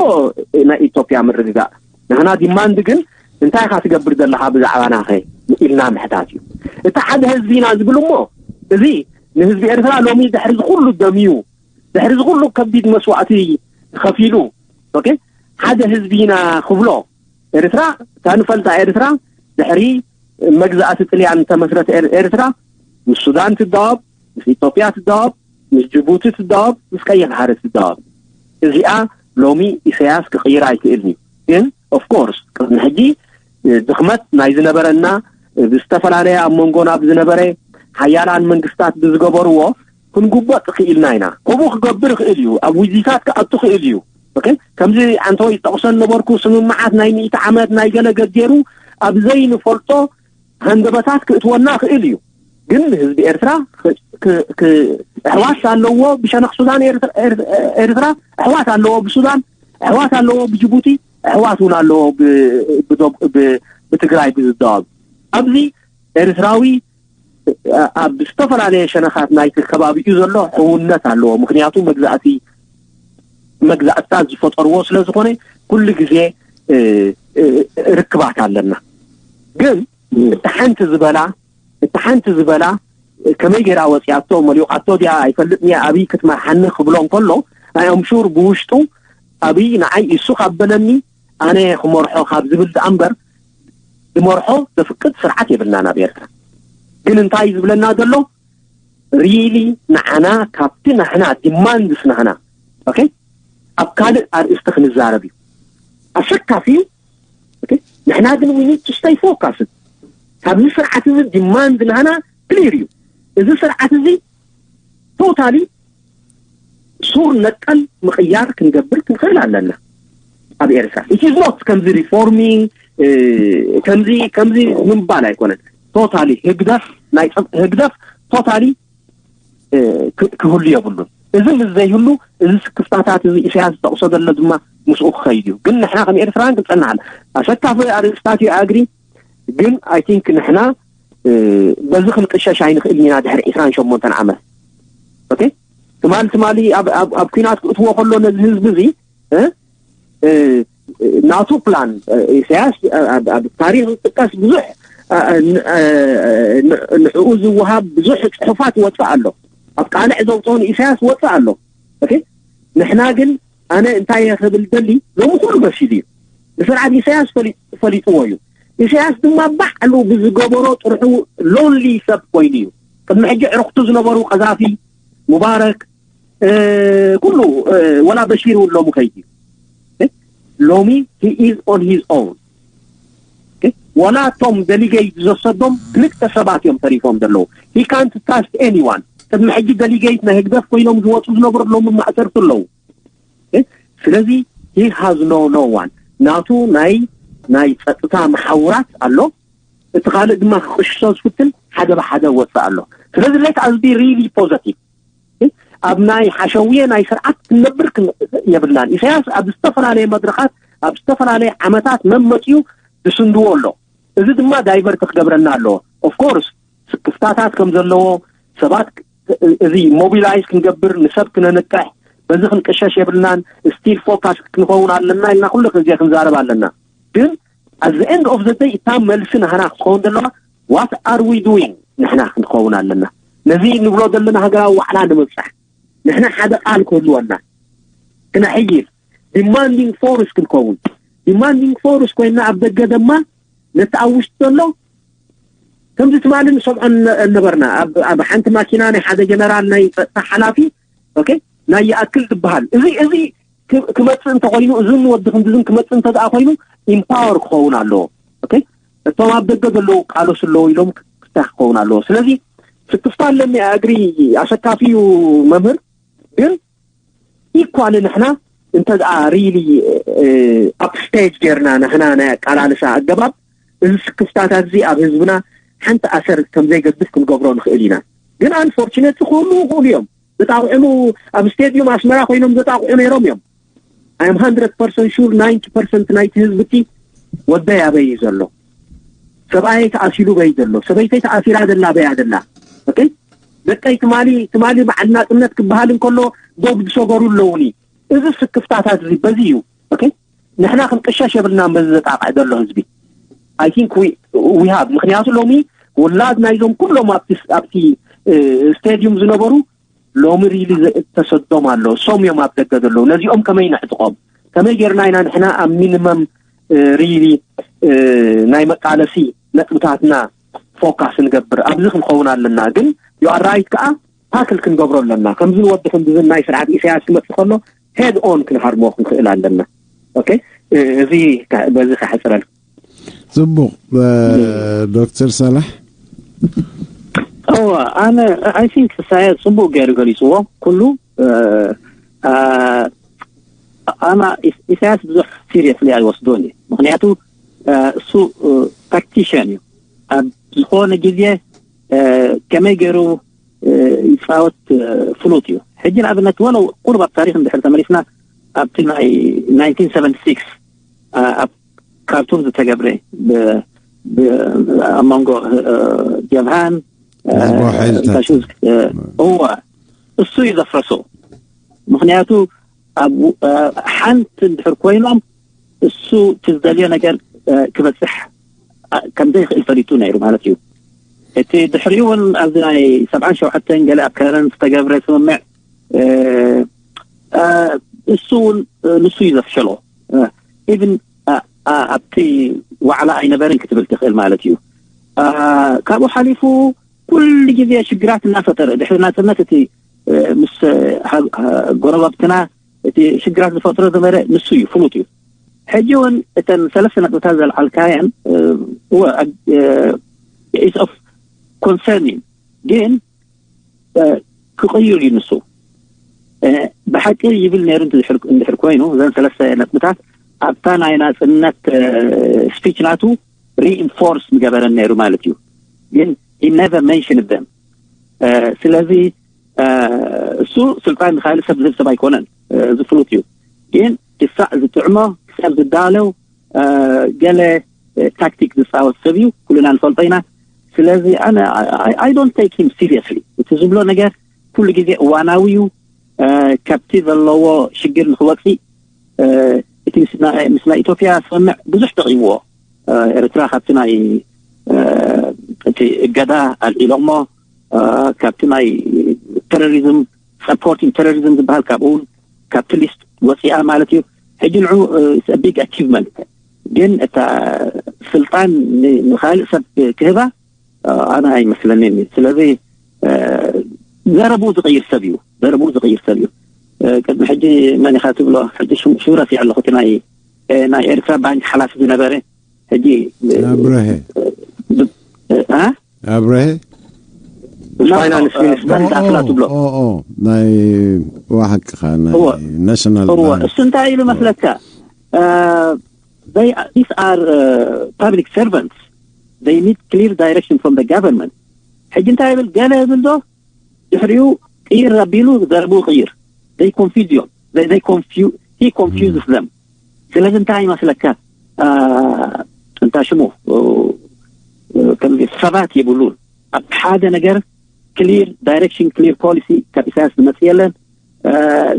ናይ ኢትዮጵያ ምርግጋእ ናህና ዲማንድ ግን እንታይ ኢኻ ትገብር ዘለኻ ብዛዕባ ናኸ ኢልና ምሕታት እዩ። እቲ ሓደ ህዝቢ ኢና ዝብል እሞ እዚ ንህዝቢ ኤርትራ ሎሚ ድሕሪ ዝኩሉ ደምዩ ድሕሪ ዝኩሉ ከቢድ መስዋእቲ ከፊሉ ኦኬ ሓደ ህዝቢ ኢና ክብሎ ኤርትራ እታ ንፈልጣ ኤርትራ ድሕሪ መግዛእቲ ጥልያን ዝተመስረተ ኤርትራ ምስ ሱዳን ትዳወብ፣ ምስ ኢትዮጵያ ትዳወብ፣ ምስ ጅቡቲ ትዳወብ፣ ምስ ቀይሕ ባሕሪ ትዳወብ። እዚኣ ሎሚ ኢሳያስ ክቕይራ ኣይክእልን እዩ። ግን ኦፍኮርስ ቅድሚ ሕጂ ድኽመት ናይ ዝነበረና ብዝተፈላለየ ኣብ መንጎና ብዝነበረ ሓያላን መንግስታት ብዝገበርዎ ክንጉበጥ ክኢልና ኢና። ከምኡ ክገብር ይኽእል እዩ። ኣብ ውይይታት ክኣቱ ክእል እዩ። ኦኬ፣ ከምዚ ኣንተወይ ዝጠቕሶ ነበርኩ ስምምዓት ናይ ሚእቲ ዓመት ናይ ገለ ገገሩ ኣብ ዘይንፈልጦ ሃንደበታት ክእትወና ክእል እዩ። ግን ህዝቢ ኤርትራ ኣሕዋት ኣለዎ ብሸነኽ ሱዳን ኤርትራ ኣሕዋት ኣለዎ ብሱዳን ኣሕዋት ኣለዎ ብጅቡቲ ኣሕዋት እውን ኣለዎ ብትግራይ ብዝደዋብ ኣብዚ ኤርትራዊ ኣብ ዝተፈላለየ ሸነኻት ናይቲ ከባቢኡ ዘሎ ሕውነት ኣለዎ። ምክንያቱ መግዛእቲ መግዛእትታት ዝፈጠርዎ ስለ ዝኾነ ኩሉ ግዜ ርክባት ኣለና። ግን እቲ ሓንቲ ዝበላ እቲ ሓንቲ ዝበላ ከመይ ገይራ ወፂኣቶ መሊቋቶ ድያ ኣይፈልጥን እየ ኣብይ ክትመርሓኒ ክብሎ እንከሎ ኣይ ኣም ሹር ብውሽጡ ኣብይ ንዓይ እሱ ካብ በለኒ ኣነ ክመርሖ ካብ ዝብል ደኣ እምበር ዝመርሖ ዘፍቅድ ስርዓት የብልናን ኣብ ኤርትራ። ግን እንታይ ዝብለና ዘሎ ሪሊ ንዓና ካብቲ ናሕና ዲማንድስ ናህና ኦኬ ኣብ ካልእ ኣርእስቲ ክንዛረብ እዩ ኣሰካፊ እዩ። ንሕና ግን we need to stay focused። ካብዚ ስርዓት እዚ ዲማንድ ናህና ክሊር እዩ። እዚ ስርዓት እዚ ቶታሊ ሱር ነቀል ምቕያር ክንገብር ክንኽእል ኣለና። ኣብ ኤርትራ it is not ከምዚ ሪፎርሚንግ ከምዚ ከምዚ ምባል ኣይኮነን። ቶታሊ ህግደፍ ናይ ህግደፍ ቶታሊ ክህሉ የብሉን። እዚ ምስ ዘይህሉ እዚ ስክፍታታት እዚ ኢሳያስ ዝጠቕሶ ዘሎ ድማ ምስኡ ክኸይድ እዩ። ግን ንሕና ከም ኤርትራውያን ክንጸናሓል ኣሰካፊ ኣርእስታት እዩ ኣግሪ ግን ኣይ ቲንክ ንሕና በዚ ክንቅሸሽ ኣይንኽእልን ኢና ድሕሪ ዕስራን ሸሞንተን ዓመት ኦኬ ትማሊ ትማሊ ኣብ ኩናት ክእትዎ ከሎ ነዚ ህዝቢ እዚ ናቱ ፕላን ኢሳያስ ኣብ ታሪክ ዝጥቀስ ብዙሕ ንዕኡ ዝወሃብ ብዙሕ ፅሑፋት ይወፅእ ኣሎ ኣብ ቃልዕ ዘውፅኦ ንኢሳያስ ወፅእ ኣሎ ንሕና ግን ኣነ እንታይ እየ ክብል ደሊ ሎሚ ኩሉ በሲሉ እዩ ንስርዓት ኢሳያስ ፈሊጥዎ እዩ ኢሳያስ ድማ ባዕሉ ብዝገበሮ ጥርሑ ሎንሊ ሰብ ኮይኑ እዩ ቅድሚ ሕጂ ዕርክቱ ዝነበሩ ቀዛፊ ሙባረክ ኩሉ ወላ በሺር እውን ሎሚ ከይድ እዩ ሎሚ he is on his own ወላ እቶም ደሊጌት ዘሰዶም ክልተ ሰባት እዮም ተሪፎም ዘለዉ he can't trust anyone ቅድሚ ሕጂ ደሊጌት ናይ ህግደፍ ኮይኖም ዝወፁ ዝነበሩ ሎሚ ማእሰርቲ ኣለዉ ስለዚ he has no no one ናቱ ናይ ናይ ፀጥታ መሓውራት ኣሎ እቲ ካልእ ድማ ክቅሽሾ ዝፍትን ሓደ ብሓደ ወፅእ ኣሎ ስለዚ let us be really positive ኣብ ናይ ሓሸውየ ናይ ስርዓት ክንነብር የብልናን። ኢሳያስ ኣብ ዝተፈላለየ መድረኻት ኣብ ዝተፈላለየ ዓመታት መመፅኡ ዝስንድዎ ኣሎ። እዚ ድማ ዳይቨርት ክገብረና ኣለዎ። ኦፍኮርስ ስክፍታታት ከም ዘለዎ ሰባት፣ እዚ ሞቢላይዝ ክንገብር፣ ንሰብ ክነንቅሕ፣ በዚ ክንቅሸሽ የብልናን፣ ስቲል ፎካስ ክንኸውን ኣለና ኢልና ኩሉ ግዜ ክንዛረብ ኣለና። ግን ኣዚ ኤንድ ኦፍ ዘ ደይ እታ መልሲ ናህና ክትኸውን ዘለዋ ዋት ኣር ዊ ዱዊንግ ንሕና ክንኸውን ኣለና። ነዚ ንብሎ ዘለና ሃገራዊ ዋዕላ ንምብፃሕ ንሕና ሓደ ቃል ክህልወና ክነሕይል ዲማንዲንግ ፎርስ ክንከውን፣ ዲማንዲንግ ፎርስ ኮይና ኣብ ደገ ድማ ነቲ ኣብ ውሽጢ ዘሎ ከምዚ ትማሊ ንሰምዖ ነበርና ኣብ ሓንቲ ማኪና ናይ ሓደ ጀነራል ናይ ፀጥታ ሓላፊ ናይ ይኣክል ዝበሃል እዚ እዚ ክመፅእ እንተኮይኑ እዝን ወዲ ክንድዝን ክመፅእ እንተደኣ ኮይኑ ኢምፓወር ክኸውን ኣለዎ። እቶም ኣብ ደገ ዘለዉ ቃሎስ ኣለዎ ኢሎም ክፍታሕ ክኸውን ኣለዎ። ስለዚ ስክፍታ ኣለኒ ኣግሪ ኣሰካፊ እዩ መምህር። ግን ኢኳሊ ንሕና እንተ ደኣ ሪሊ ኣብ ስቴጅ ጌርና ንሕና ናይ ኣቃላልሳ ኣገባብ እዚ ስክፍታታት እዚ ኣብ ህዝብና ሓንቲ ኣሰር ከም ዘይገድፍ ክንገብሮ ንኽእል ኢና። ግን ኣንፎርቹነት ክህሉ ይኽእሉ እዮም። ዘጣቕዑ ኣብ ስቴድዩም ኣስመራ ኮይኖም ዘጣቕዑ ነይሮም እዮም። ኣም ሃንድረድ ፐርሰንት ሹር ናይንቲ ፐርሰንት ናይቲ ህዝቢ እቲ ወደይ ኣበይ እዩ ዘሎ? ሰብኣየይ ተኣሲሩ በይ ዘሎ? ሰበይተይ ተኣሲራ ዘላ በያ ዘላ? ደቀይ ትማሊ ትማሊ በዓል ናፅነት ክበሃል እንከሎ ዶብ ዝሰገሩ ኣለውኒ። እዚ ስክፍታታት እዚ በዚ እዩ። ንሕና ክንቅሸሽ የብልና በዚ ዘጣቕዕ ዘሎ ህዝቢ። ኣይ ቲንክ ዊ ሃብ ምክንያቱ ሎሚ ውላድ ናይዞም ኩሎም ኣብቲ ስቴድዩም ዝነበሩ ሎሚ ሪሊ ተሰዶም ኣሎ። ሶም እዮም ኣብ ደገ ዘለዉ። ነዚኦም ከመይ ነዕጥቖም? ከመይ ጌርና ኢና ንሕና ኣብ ሚኒመም ሪሊ ናይ መቃለሲ ነጥብታትና ፎካስ ንገብር? ኣብዚ ክንኸውን ኣለና። ግን ዩ ኣር ራይት ከዓ ታክል ክንገብሮ ኣለና። ከምዚ ንወዲ ክንድዝን ናይ ስርዓት ኢሳያስ ክመፅእ ከሎ ሄድ ኦን ክንሃርሞ ክንክእል ኣለና። ኦኬ፣ እዚ በዚ ከሕፅረል። ፅቡቕ። ዶክተር ሳላሕ። እወ፣ ኣነ ኣይ ቲንክ ኢሳያስ ፅቡቅ ገይሩ ገሊፅዎ። ኩሉ ኣና ኢሳያስ ብዙሕ ሲሪየስሊ ኣይወስዶን እዩ። ምክንያቱ እሱ ታክቲሽን እዩ። ኣብ ዝኾነ ግዜ ከመይ ገይሩ ይፃወት ፍሉጥ እዩ። ሕጂ ንኣብነት ወለው ቁሩብ ኣብ ታሪክ እንድሕር ተመሊስና ኣብቲ ናይ ናይንቲን ሰቨንቲ ሲክስ ኣብ ካርቱም ዝተገብረ ኣብ መንጎ ጀብሃን እወ እሱ እዩ ዘፍረሶ። ምክንያቱ ኣብ ሓንቲ እንድሕር ኮይኖም እሱ እቲ ዝደልዮ ነገር ክበፅሕ ከም ዘይክእል ፈሊጡ ነይሩ ማለት እዩ። እቲ ድሕሪኡ እውን ኣብዚ ናይ ሰብዓን ሸውዓተን ገለ ኣብ ከረን ዝተገብረ ስምምዕ እሱ እውን ንሱ እዩ ዘፍሸሎ። ኢቭን ኣብቲ ዋዕላ ኣይነበርን ክትብል ትኽእል ማለት እዩ። ካብኡ ሓሊፉ ኩሉ ግዜ ሽግራት እናፈጠረ ድሕሪ ናፅነት እቲ ምስ ጎረባብትና እቲ ሽግራት ዝፈጥሮ ዝነበረ ንሱ እዩ፣ ፍሉጥ እዩ። ሕጂ እውን እተን ሰለስተ ነጥብታት ዘልዓልካየን ኢስ ኦፍ ኮንሰርን እዩ፣ ግን ክቕይር እዩ ንሱ። ብሓቂ ይብል ነይሩ እንድሕር ኮይኑ እዘን ሰለስተ ነጥብታት ኣብታ ናይ ናፅነት ስፒች ናቱ ሪኢንፎርስ ምገበረን ነይሩ ማለት እዩ። ግን he never mentioned them። ስለዚ እሱ ስልጣን ንካልእ ሰብ ዝህብ ሰብ ኣይኮነን፣ እዚ ፍሉጥ እዩ። ግን ክሳዕ ዝጥዕሞ ክሳብ ዝዳለው ገለ ታክቲክ ዝፃወት ሰብ እዩ፣ ኩልና ንፈልጦ ኢና። ስለዚ ኣነ I don't take him seriously። እቲ ዝብሎ ነገር ኩሉ ግዜ እዋናዊ እዩ። ካብቲ ዘለዎ ሽግር ንክወፅእ እቲ ምስ ናይ ኢትዮጵያ ስምምዕ ብዙሕ ጠቒምዎ። ኤርትራ ካብቲ ናይ እቲ እገዳ ኣልዒሎሞ፣ ካብቲ ናይ ቴሮሪዝም፣ ሰፖርቲንግ ቴሮሪዝም ዝበሃል ካብኡ እውን ካብቲ ሊስት ወፂኣ ማለት እዩ። ሕጂ ንዑ ቢግ ኣቺቭመንት፣ ግን እታ ስልጣን ንካልእ ሰብ ክህባ ኣነ ኣይመስለኒን። ስለዚ ዘረብኡ ዝቕይር ሰብ እዩ፣ ዘረብኡ ዝቕይር ሰብ እዩ። ቅድሚ ሕጂ መን ኢኻ ትብሎ? ሕጂ ሽም ረሲዐ ኣለኹ፣ እቲ ናይ ኤርትራ ባንክ ሓላፊ ዝነበረ ሕጂ ኣብረሀ ኣብረሀ ፋይናንስ ሚኒስተር ዳክላ ትብሎ ናይ ዋሓቅኻ ናይ ናሽናል እሱ እንታይ ኢሉ መስለካ? These are public servants, they need clear direction from the government። ሕጂ እንታይ ይብል? ገለ ይብል ዶ ድሕሪኡ ቅይር ኣቢሉ ዘረብኡ ቅይር። They confuse you. They, they confuse, he confuses them. ስለዚ እንታይ ይመስለካ? አ፣ እንታይ ሽሙ? ኦ፣ ከምዚ ሰባት የብሉን። ኣብ ሓደ ነገር ክሊር ዳይሬክሽን፣ ክሊር ፖሊሲ ካብ ኢሳያስ ዝመጽእ የለን። አ፣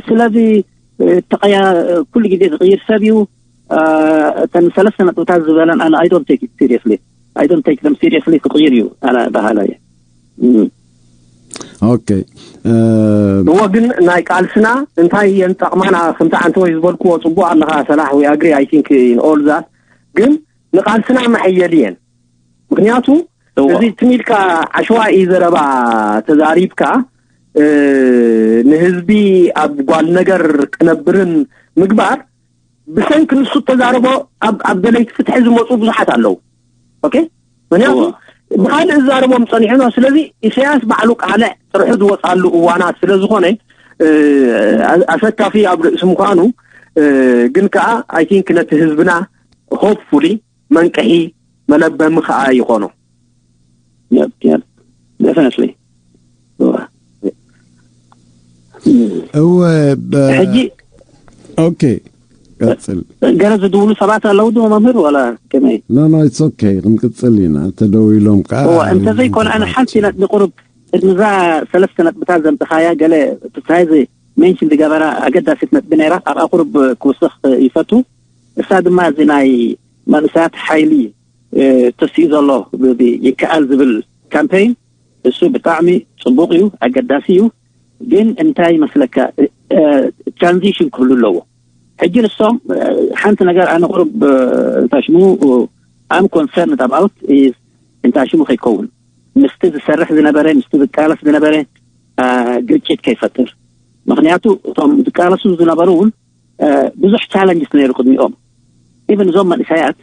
ስለዚ፣ እ፣ ተቐያ-፣ ኩሉ ግዜ ዝቕይር ሰብ እዩ። አ፣ እተን ሰለስተ ነጥብታት ዝበለን ኣነ I don't take it seriously. I don't take them seriously። ክቕይር እዩ ኣነ በሃላይ እየ። እም። ኦኬ። እ፣ እዎ ግን ናይ ቃልስና እንታይ እየን ጠቕማና? ከምቲ ዓንተ ወይ ዝበልክዎ ጽቡቕ ኣለኻ ሰላሕ፣ we agree, I think, in all that። ግን ንቃልስና መሐየሊ እየን። ምክንያቱ እዎ። እዚ ትም ኢልካ ዓሸዋ እዩ ዘረባ ተዛሪብካ፣ እ፣ ንህዝቢ ኣብ ጓል ነገር ቅነብርን ምግባር ብሰንኪ ንሱ ተዛረቦ ኣብ፣ ኣብ ደለይቲ ፍትሒ ዝመፁ ብዙሓት ኣለዉ። ኦኬ? ምክንያቱ እዎ። ብካልእ ዝዛረቦም ጸኒሑ ነው። ስለዚ ኢሳያስ ባዕሉ ቃልዕ ጥርሑ ዝወፃሉ እዋናት ስለ ዝኾነ፣ እ፣ ኣ-፣ ኣሰካፊ ኣብ ርእሲ ምዃኑ፣ እ፣ ግን ከዓ I think ነቲ ህዝብና ሆፕፉሊ መንቅሒ መለበሚ ከዓ ይኾኖ። Yep, yep. Definitely. እዋ። እወ በ- ሕጂ ኦኬ፣ ቀጽል። ገለ ዝድውሉ ሰባት ኣለዉ ዶ መምህር፣ ዋላ ከመይ? No, no, it's okay፣ ክንቅጽል ኢና። ተደዊሎም ከዓ እዋ፣ እንተዘይኮነ ኣነ ሓንቲ ነጥቢ ቁሩብ ቅድሚ እዛ ሰለስተ ነጥብታት ዘምጥኻያ ገለ ፍስሃየ ሜንሽን ዝገበራ ኣገዳሲት ነጥቢ ነይራ፣ ኣብኣ ቁሩብ ክውስኽ ይፈቱ። እሳ ድማ እዚ ናይ መንእሰያት ሓይሊ፣ እ፣ ተስኡ ዘሎ ብ-፣ ብ-፣ ይከኣል ዝብል ካምፔይን፣ እሱ ብጣዕሚ ጽቡቕ እዩ፣ ኣገዳሲ እዩ። ግን እንታይ ይመስለካ፣ እ፣ እ፣ ትራንዚሽን ክህሉ ኣለዎ። ሕጂ ንሶም፣ እ፣ ሓንቲ ነገር ኣነ ቁሩብ፣ እ፣ እንታይ ሽሙ፣ I'm concerned about is እንታይ ሽሙ ከይከውን፣ ምስቲ ዝሰርሕ ዝነበረ፣ ምስቲ ዝቃለስ ዝነበረ፣ እ፣ ግጭት ከይፈጥር። ምክንያቱ እቶም ዝቃለሱ ዝነበሩ እውን፣ እ፣ ብዙሕ ቻለንጅስ ነይሩ ቅድሚኦም። ኢቨን እዞም መንእሰያት፣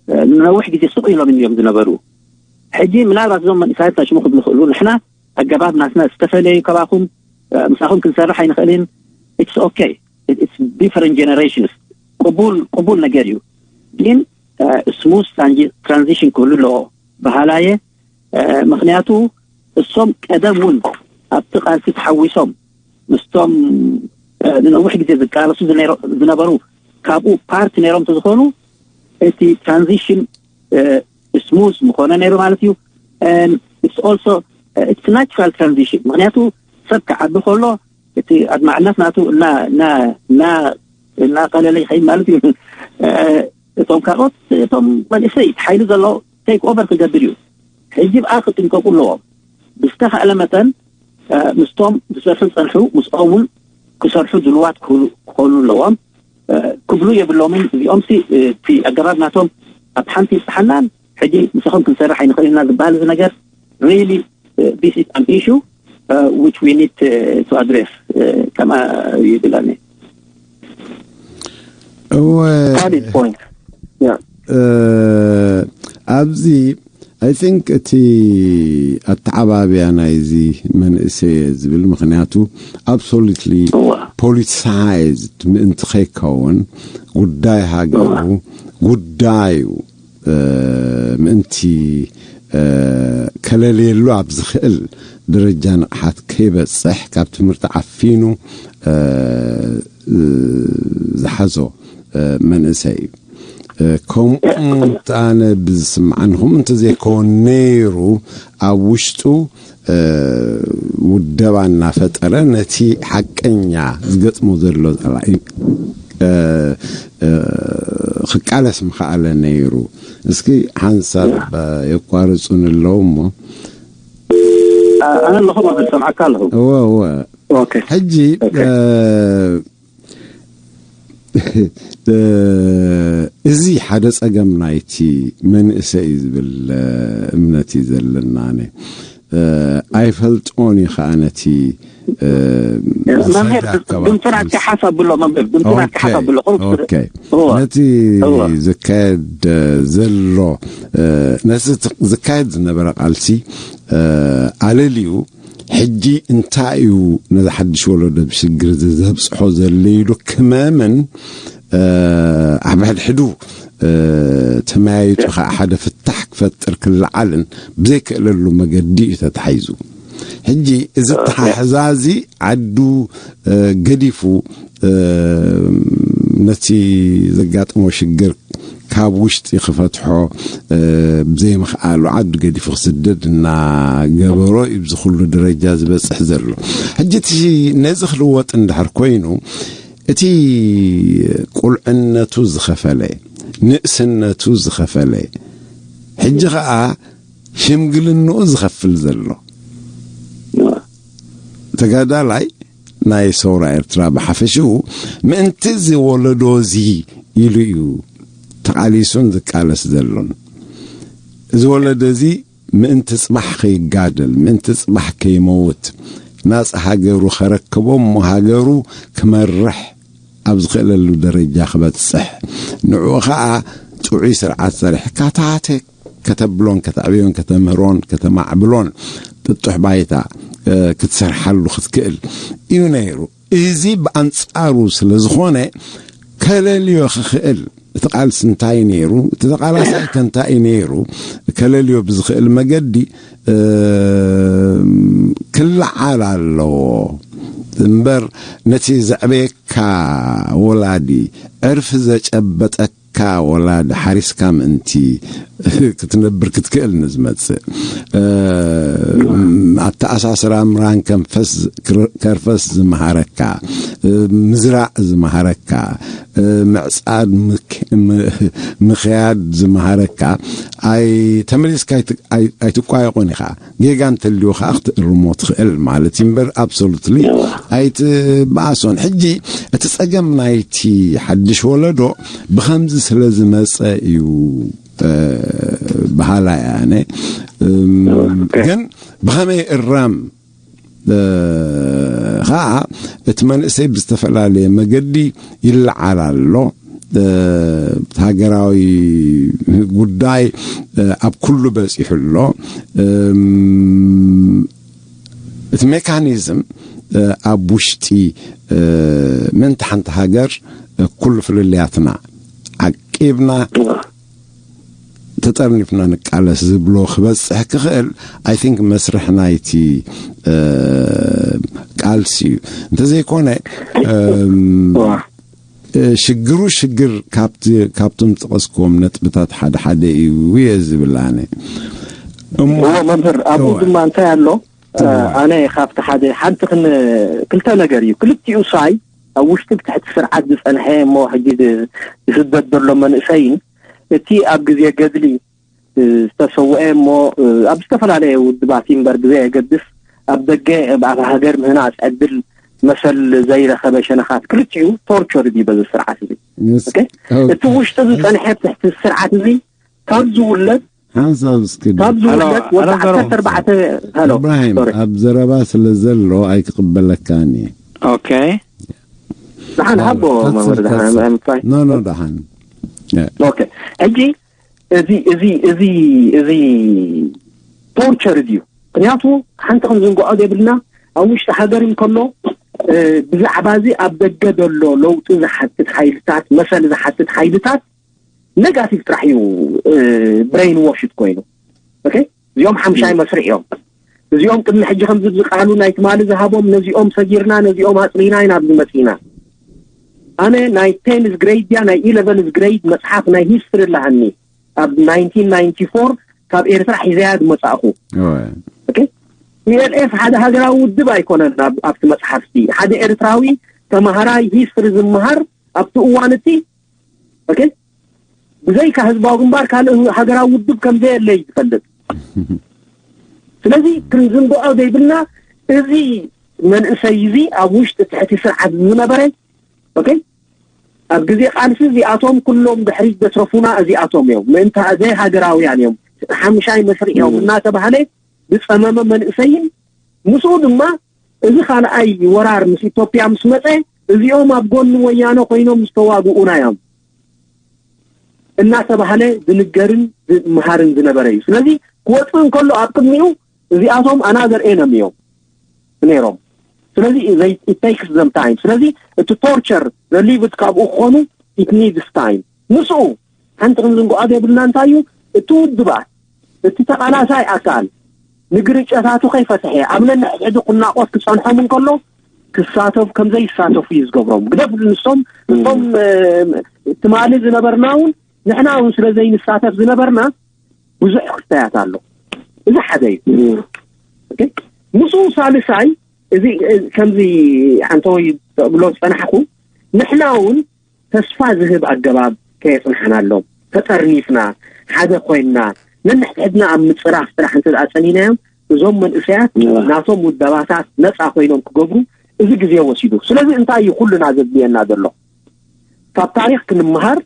እ፣ ንነዊሕ ግዜ ስቕ ኢሎም እዮም ዝነበሩ። ሕጂ ምናልባት እዞም መንእሰያት እንታይ ሽሙ ክብሉ ይኽእሉ፣ ንሕና ኣገባብ ናትና ዝተፈለየ ካባኹም፣ እ፣ ምሳኹም ክንሰርሕ ኣይንኽእልን። It's okay. It's different generations. ቅቡል፣ ቅቡል ነገር እዩ። ግን፣ እ፣ ስሙዝ ትራንዚ-፣ ትራንዚሽን ክህሉ ኣለዎ በሃላየ። እ፣ ምክንያቱ እሶም ቀደም እውን ኣብቲ ቃልሲ ተሓዊሶም ምስቶም፣ እ፣ ንነዊሕ ግዜ ዝቃለሱ ዝነይሮ-፣ ዝነበሩ ካብኡ ፓርቲ ነይሮም እንተዝኾኑ እቲ ትራንዚሽን፣ እ፣ ስሙዝ ምኾነ ነይሩ ማለት እዩ። And it's also, እ፣ it's natural transition። ምክንያቱ ሰብ ክዓቢ ከሎ እቲ ኣድማዕነት ናቱ እና፣ እና፣ እና፣ እናቐለለ ይኸይድ ማለት እዩ። እ፣ እቶም ካልኦት፣ እቶም መንእሰይ ሓይሊ ዘሎ ቴክ ኦቨር ክገብር እዩ። ሕጂ ብኣ ክጥንቀቁ ኣለዎም። ብዝተኻእለ መጠን፣ እ፣ ምስቶም ዝሰርሑ ዝጸንሑ ምስኦም እውን ክሰርሑ ድልዋት ክህሉ-፣ ክኾኑ ኣለዎም፣ እ፣ ክብሉ የብሎምን። እዚኦም ሲ፣ እ፣ እቲ ኣገባብ ናቶም ኣብ ሓንቲ ይብጽሓናን ሕጂ ምሳኹም ክንሰርሕ ኣይንኽእል ኢና ዝበሃል እዚ ነገር really, uh, this is an issue, uh, which we need, uh, to address, uh, ከማ ይብላኒ። እወ፣ Valid point. Yeah. እ፣ ኣብዚ I think እቲ ኣተዓባብያ ናይዚ መንእሰይ ዝብል፣ ምክንያቱ absolutely እዋ። Politicized ምእንቲ ከይከውን፣ ጉዳይ ሃገሩ ጉዳዩ፣ እ፣ ምእንቲ፣ እ፣ ከለልየሉ ኣብ ዝኽእል ደረጃ ንቕሓት ከይበጽሕ፣ ካብ ትምህርቲ ዓፊኑ፣ እ፣ እ፣ ዝሓዞ፣ እ፣ መንእሰይ እዩ። እ፣ ከምኡ እንተ ኣነ ብዝስምዓኒ፣ ከምኡ እንተዘይከውን ነይሩ፣ ኣብ ውሽጡ፣ እ፣ ውደባ እናፈጠረ ነቲ ሓቀኛ ዝገጥሞ ዘሎ ጸላኢ፣ እ፣ እ፣ ክቃለስ ምኸኣለ ነይሩ። እስኪ ሓንሳብ፣ እ፣ የቋርጹኒ ኣለዉ እሞ። ኣነ ኣለኹ ማለት ሰምዓካ ኣለኹ። እወ፣ እወ። Okay. ሕጂ፣ Okay. እ፣ እ፣ እዚ ሓደ ጸገም ናይቲ መንእሰይ እዩ ዝብል፣ እ፣ እምነት እዩ ዘለና። ኣነ፣ እ፣ ኣይፈልጦን እዩ ከኣ ነቲ፣ እ፣ መምህር ዝኸይድ ኣካባቢ ድምፅናትካ ሓፍ ኣብሎ፣ መምህር ድምፅናትካ ሓፍ ኣብሎ። ቁሩብ ኦኬ። እወ። ነቲ እወ። ዝካየድ ዘሎ፣ እ፣ ነቲ ዝካየድ ዝነበረ ቃልሲ፣ እ፣ ኣለልዩ ሕጂ እንታይ እዩ ነዚ ሓድሽ ወለዶ ብሽግር እዚ ዘብፅሖ ዘሎ ኢሉ ክመምን፣ እ፣ ኣብ ሕድሕዱ፣ እ፣ ተመያይጡ ከዓ ሓደ ፍታሕ ክፈጥር ክለዓልን ብዘይክእለሉ መገዲ እዩ ተታሒዙ። ሕጂ እዚ ኣተሓሕዛ እዚ ዓዱ ገዲፉ ነቲ ዘጋጠሞ ሽግር ካብ ውሽጢ ክፈትሖ ብዘይምኽኣሉ ዓዱ ገዲፉ ክስደድ እናገበሮ እዩ እዚ ኩሉ ደረጃ ዝበፅሕ ዘሎ። ሕጂ እቲ ነዚ ክልወጥ እንድሕር ኮይኑ እቲ ቁልዕነቱ ዝኸፈለ ንእስነቱ ዝኸፈለ ሕጂ ኸዓ ሽምግልንኡ ዝኸፍል ዘሎ ተጋዳላይ ናይ ሰውራ ኤርትራ ብሓፈሽኡ ምእንቲ እዚ ወለዶ እዚ ኢሉ እዩ ተቓሊሱን ዝቃለስ ዘሎን። እዚ ወለዶ እዚ ምእንቲ ጽባሕ ከይጋደል፣ ምእንቲ ጽባሕ ከይመውት፣ ናጻ ሃገሩ ከረክቦ እሞ ሃገሩ ክመርሕ ኣብ ዝኽእለሉ ደረጃ ክበጽሕ፣ ንዕኡ ኸኣ ጥዑይ ስርዓት ሰሪሕካ ታህተ ከተብሎን ከተዕብዮን ከተምህሮን ከተማዕብሎን ጥጡሕ ባይታ ክትሰርሓሉ ክትክእል እዩ ነይሩ። እዚ ብኣንጻሩ ስለ ዝኾነ ከለልዮ ክኽእል እቲ ቃልሲ እንታይ ነይሩ፣ እቲ ተቓላሳይ ከ እንታይ ነይሩ፣ ከለልዮ ብዝኽእል መገዲ ክለዓል ኣለዎ እምበር ነቲ ዘዕበየካ ወላዲ ዕርፊ ዘጨበጠካ ወላዲ ሓሪስካ ምእንቲ ክትነብር ክትክእል ንዝመጽእ ኣተኣሳስራ ምራን ከርፈስ ዝመሃረካ ምዝራእ ዝመሃረካ ምዕጻድ ምክያድ ዝመሃረካ ኣይ ተመሊስካ ኣይትቋየቆን ኢኻ። ጌጋ እንተልዩ ከዓ ክትእርሞ ትኽእል ማለት እዩ እምበር ኣብሶሉትሊ ኣይትበኣሶን። ሕጂ እቲ ጸገም ናይቲ ሓድሽ ወለዶ ብኸምዚ ስለ ዝመጸ እዩ በሃላ እየ ኣነ። ግን ብኸመይ እረም ከዓ እቲ መንእሰይ ብዝተፈላለየ መገዲ ይለዓል ኣሎ። ሃገራዊ ጉዳይ ኣብ ኩሉ በፂሑ ኣሎ። እቲ ሜካኒዝም ኣብ ውሽጢ ምእንቲ ሓንቲ ሃገር ኩሉ ፍልልያትና ዓቂብና ተጠርኒፍና ንቃለስ ዝብሎ ክበፅሕ ክኽእል ኣይ ቲንክ መስርሕ ናይቲ ቃልሲ እዩ። እንተዘይኮነ ሽግሩ ሽግር ካብቶም ዝጠቐስክዎም ነጥብታት ሓደ ሓደ እዩ እየ ዝብል ኣነ። እሞ መምህር ኣብኡ ድማ እንታይ ኣሎ? ኣነ ካብቲ ሓደ ሓንቲ ክልተ ነገር እዩ። ክልቲኡ ሳይ ኣብ ውሽጢ ብትሕቲ ስርዓት ዝፀንሐ እሞ ሕጂ ዝስደድ ዘሎ መንእሰይን እቲ ኣብ ግዜ ገድሊ ዝተሰውአ እሞ ኣብ ዝተፈላለየ ውድባት እምበር ብዘየገድስ ኣብ ደገ ኣብ ሃገር ምህናፅ ዕድል መሰል ዘይረኸበ ሸነኻት ክልቲኡ ቶርቸር እዩ በዚ ስርዓት እዚ። እቲ ውሽጢ ዝፀንሐ ትሕቲ ስርዓት እዚ ካብ ዝውለድ ሓንሳብ እስኪ ካብ ዝውለድ ወዲ ዓሰርተ ኣርባዕተ ሄሎ ኢብራሂም ኣብ ዘረባ ስለ ዘሎ ኣይክቕበለካን እየ። ኦኬ ደሓን ሃቦ መምህር ደሓን ምፍራይ ኖ ኖ ደሓን ኦኬ ሕጂ እዚ እዚ እዚ እዚ ቶርቸር እዩ። ምክንያቱ ሓንቲ ክንዝንግዖ ዘይብልና ኣብ ውሽጢ ሃገር እንከሎ ብዛዕባ እዚ ኣብ ደገ ዘሎ ለውጢ ዝሓትት ሓይልታት መሰል ዝሓትት ሓይልታት ኔጋቲቭ ጥራሕ እዩ ብሬን ዎሽድ ኮይኑ እዚኦም ሓምሻይ መስርዕ እዮም። እዚኦም ቅድሚ ሕጂ ከምዚ ዝቃሉ ናይ ትማሊ ዝሃቦም ነዚኦም ሰጊርና ነዚኦም ኣፅሪና ኢና ኣብዚ መፂና። ኣነ ናይ ቴንዝ ግሬድ ድያ ናይ ኢለቨንዝ ግሬድ መፅሓፍ ናይ ሂስትሪ ኣለሃኒ ኣብ ናይንቲን ናይንቲ ፎር ካብ ኤርትራ ሒዘያ ዝመፃእኹ። ፒኤልኤፍ ሓደ ሃገራዊ ውድብ ኣይኮነን። ኣብቲ መፅሓፍቲ ሓደ ኤርትራዊ ተማሃራይ ሂስትሪ ዝመሃር ኣብቲ እዋን እቲ ብዘይካ ህዝባዊ ግንባር ካልእ ሃገራዊ ውድብ ከምዘየለ እዩ ዝፈልጥ። ስለዚ ክንዝንግዖ ዘይብልና እዚ መንእሰይ እዚ ኣብ ውሽጢ ትሕቲ ስርዓት ዝነበረ ኦኬ ኣብ ግዜ ቃልሲ እዚኣቶም ኩሎም ድሕሪት ዘትረፉና እዚኣቶም እዮም። ምእንታ ዘይሃገራውያን እዮም። ሓምሻይ መስርዕ እዮም እናተባህለ ዝፀመመ መንእሰይን ምስኡ ድማ እዚ ካልኣይ ወራር ምስ ኢትዮጵያ ምስ መፀ እዚኦም ኣብ ጎኒ ወያነ ኮይኖም ዝተዋግኡና እዮም እናተባህለ ዝንገርን ዝመሃርን ዝነበረ እዩ። ስለዚ ክወፅእ እንከሎ ኣብ ቅድሚኡ እዚኣቶም ኣናዘር ኤነሚ እዮም ነይሮም። ስለዚ ቴክስ ዘም ታይም ስለዚ እቲ ቶርቸር ረሊቭድ ካብኡ ክኾኑ ኢት ኒድስ ታይም። ምስኡ ሓንቲ ክንዝንግዖ ዘይብልና እንታይ እዩ እቲ ውድባት እቲ ተቓላሳይ ኣካል ንግርጨታቱ ከይፈትሐ ኣብ ነንሕድሕዲ ኩናቆት ክጸንሖም እንከሎ ክሳተፍ ከም ዘይሳተፉ እዩ ዝገብሮም። ግደፍ ንሶም እቶም ትማሊ ዝነበርና እውን ንሕና እውን ስለ ዘይንሳተፍ ዝነበርና ብዙሕ ክፍተያት ኣሎ። እዚ ሓደ እዩ። ምስኡ ሳልሳይ እዚ ከምዚ ዓንተወይ ተብሎ ዝጸናሕኩ ንሕና እውን ተስፋ ዝህብ ኣገባብ ከየጽንሓናሎም ተጠርኒፍና ሓደ ኮይንና ነንሕድሕድና ኣብ ምጽራፍ ጥራሕ እንተ ደኣ ጸኒናዮም እዞም መንእሰያት ናቶም ውደባታት ነጻ ኮይኖም ክገብሩ እዚ ግዜ ወሲዱ። ስለዚ እንታይ እዩ ኩልና ዘድልየና ዘሎ? ካብ ታሪኽ ክንመሃር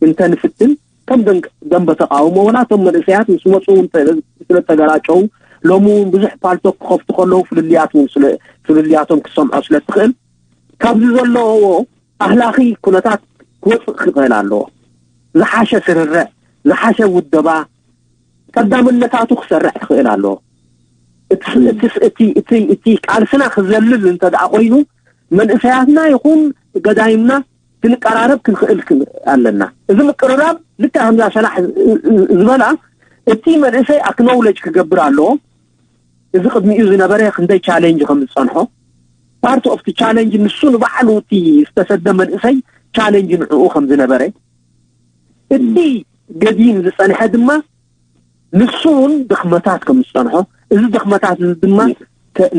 እንተ ንፍትን ከም ደንበ ተቃውሞ ወላ እቶም መንእሰያት ምስ መፁ እውን ስለ ተገላጨው ሎሚ እውን ብዙሕ ፓልቶክ ክኸፍቱ ከለዉ ፍልልያት እውን ፍልልያቶም ክሰምዖ ስለ ትኽእል ካብዚ ዘለዎ ኣህላኺ ኩነታት ክወፅእ ክኽእል ኣለዎ። ዝሓሸ ስርርዕ፣ ዝሓሸ ውደባ፣ ቀዳምነታቱ ክሰርዕ ክኽእል ኣለዎ። እቲ ቃልስና ክዘልል እንተ ደኣ ኮይኑ መንእሰያትና ይኹን ገዳይምና ክንቀራረብ ክንኽእል ኣለና። እዚ ምቅርራብ ልክዕ ከምዛ ሰላሕ ዝበላ እቲ መንእሰይ ኣክኖውለጅ ክገብር ኣለዎ። እዚ ቅድሚኡ ዝነበረ ክንደይ ቻሌንጅ ከም ዝጸንሖ ፓርት ኦፍ ቻሌንጅ ንሱ ንባዕሉ እቲ ዝተሰደ መንእሰይ ቻሌንጅ ንዕኡ ከም ዝነበረ እቲ ገዲም ዝጸንሐ ድማ ንሱ እውን ድኽመታት ከም ዝጸንሖ እዚ ድኽመታት እዚ ድማ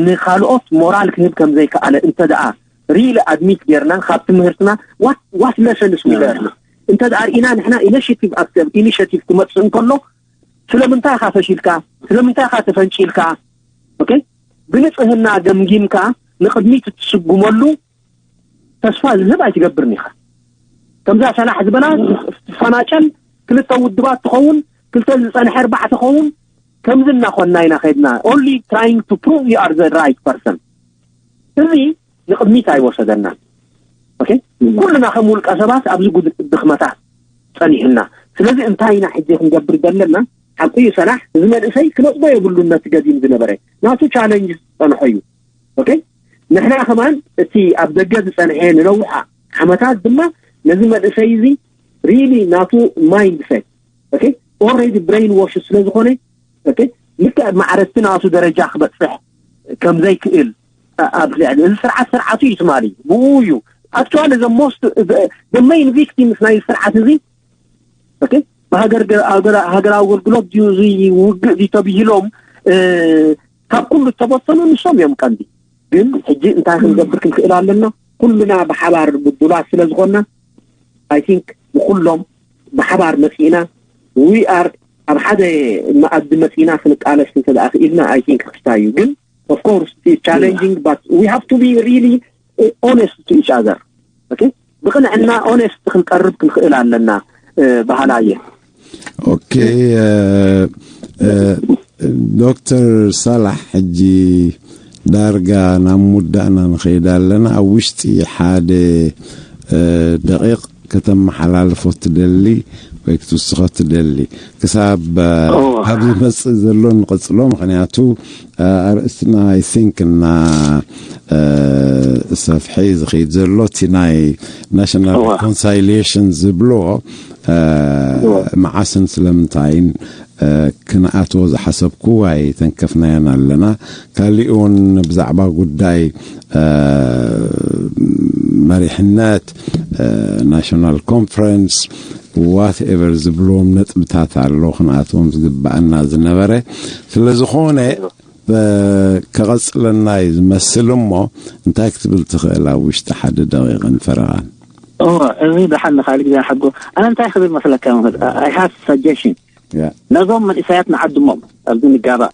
ንካልኦት ሞራል ክህብ ከም ዘይከኣለ እንተ ደኣ ሪሊ ኣድሚት ጌርና ካብ ትምህርትና ዋት ለሰንስ ዊለርና እንተ ደኣ ርኢና ንሕና ኢኒሽቲቭ ኣክተር ኢኒሽቲቭ ክመጽእ እንከሎ ስለምንታይ ኢኻ ፈሺልካ ስለምንታይ ኢኻ ተፈንጪልካ ኦኬ ብንጽህና ገምጊምካ ንቕድሚት እትስጉመሉ ተስፋ ዝህብ ኣይትገብርን ኢኻ። ከምዛ ሰላሕ ዝበላ ትፈናጨል ክልተ ውድባት ትኸውን ክልተ ዝጸንሐ ኣርባዕተ ትኸውን ከምዚ እናኾንና ኢና ከድና only trying to prove you are the right person እዚ ንቕድሚት ኣይወሰደናን። ኦኬ ኩልና ከም ውልቀ ሰባት ኣብዚ ድኽመታት ጸኒሕና። ስለዚ እንታይ ኢና ሕጂ ክንገብር ዘለና? ሓቁ እዩ ሰላሕ እዚ መንእሰይ ክነጽጎ የብሉን ነቲ ገዲም ዝነበረ ናቱ ቻለንጅ ዝጸንሖ እዩ። ኦኬ ንሕና ከማን እቲ ኣብ ደገ ዝጸንሐ ንነውሓ ዓመታት ድማ ነዚ መንእሰይ እዚ ሪሊ ናቱ ማይንድ ሴት ኦኬ ኦልሬዲ ብሬን ዎሽ ስለ ዝኾነ ኦኬ ልክዕ ማዕረቲ ናቱ ደረጃ ክበጽሕ ከም ዘይክእል ኣብ ልዕሊ እዚ ስርዓት ስርዓቱ እዩ ትማሊ ብኡ እዩ actually the most the main victims ናይ ስርዓት እዚ ኦኬ ብሃገር ሃገራዊ ኣገልግሎት ድዩ እዚ ውግእ ድዩ ተብሂሎም ካብ ኩሉ እተበተኑ ንሶም እዮም ቀንዲ ግን ሕጂ እንታይ ክንገብር ክንክእል ኣለና ኩልና ብሓባር ብዱላት ስለ ዝኾንና I think ንኩሎም ብሓባር መፂእና we are ኣብ ሓደ መኣዲ መፂእና ክንቃለስ እንተ ደኣ ክኢልና I think ክስታይ እዩ ግን of course it's challenging but we have to be really honest to each other okay ብቕንዕና ኦነስት ክንቀርብ ክንክእል ኣለና በሃላ እየ። ኦኬ ዶክተር ሳላሕ ሕጂ ዳርጋ ናብ ምውዳእና ንኸይድ ኣለና። ኣብ ውሽጢ ሓደ ደቂቕ ከተመሓላልፎ ትደሊ ወይ ክትውስኾ ትደሊ ክሳብ ኣብ ዝመፅእ ዘሎ ንቐፅሎ። ምኽንያቱ ኣርእስትና I think እና ሰፍሐ ዝኸይድ ዘሎ እቲ ናይ ናሽናል ሪኮንሳይሊሽን ዝብሎ መዓስን ስለምንታይን ክንኣትዎ ዝሓሰብኩ ኣይተንከፍናዮን ኣለና። ካሊእ እውን ብዛዕባ ጉዳይ መሪሕነት ናሽናል ኮንፈረንስ ዋትኤቨር ዝብልዎም ነጥብታት ኣሎ ክንኣትዎም ዝግባኣና ዝነበረ። ስለዝኾነ ከቐፅለና እዩ ዝመስል እሞ እንታይ ክትብል ትኽእል ኣብ ውሽጢ ሓደ ደቂቕን ፈረቓን? እወ፣ እዚ ደሓን ንኻልእ ግዜ ንሓጎ። ኣነ እንታይ ክብል መስለካ መምህር? I have suggestion። ነዞም መንእሰያት ንዓድሞም ኣብዚ ንጋባእ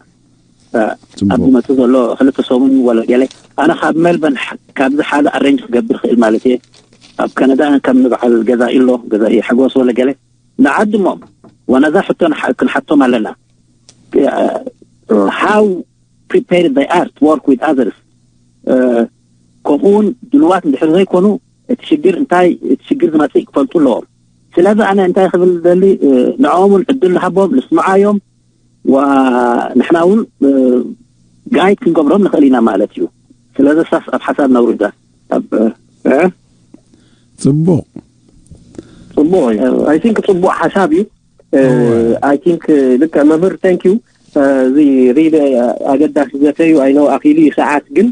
ኣብዚ መፅእ ዘሎ ክልተ ሰሙን ወለ ገለ ኣነ ካብ ሜልበርን ካብዚ ሓደ ኣሬንጅ ክገብር ክእል ማለት እየ። ኣብ ካናዳ ከም ንበዓል ገዛኢ ኣሎ ገዛኢ ሓጎስ ወለ ገለ ንዓድሞም ወነዛ ሕቶ ክንሓቶም ኣለና። How prepared they are to work with others ከምኡ እውን ድልዋት እንድሕር ዘይኮኑ እቲ ሽግር እንታይ እቲ ሽግር ዝመፅእ ክፈልጡ ኣለዎም። ስለዚ ኣነ እንታይ ክብል ደሊ ንዕኦም እውን ዕድል ንሃቦም ንስምዓዮም ንሕና እውን ጋይድ ክንገብሮም ንኽእል ኢና ማለት እዩ። ስለዚ ሳስ ኣብ ሓሳብ ነውርዳ ኣብ ፅቡቕ ፅቡቕ እዩ። I think ፅቡቕ ሓሳብ እዩ። I think ልክዕ መምህር thank you እዚ ሪሊ ኣገዳሲ ዘተዩ ኣይነው ኣኺሉ እዩ ሰዓት ግን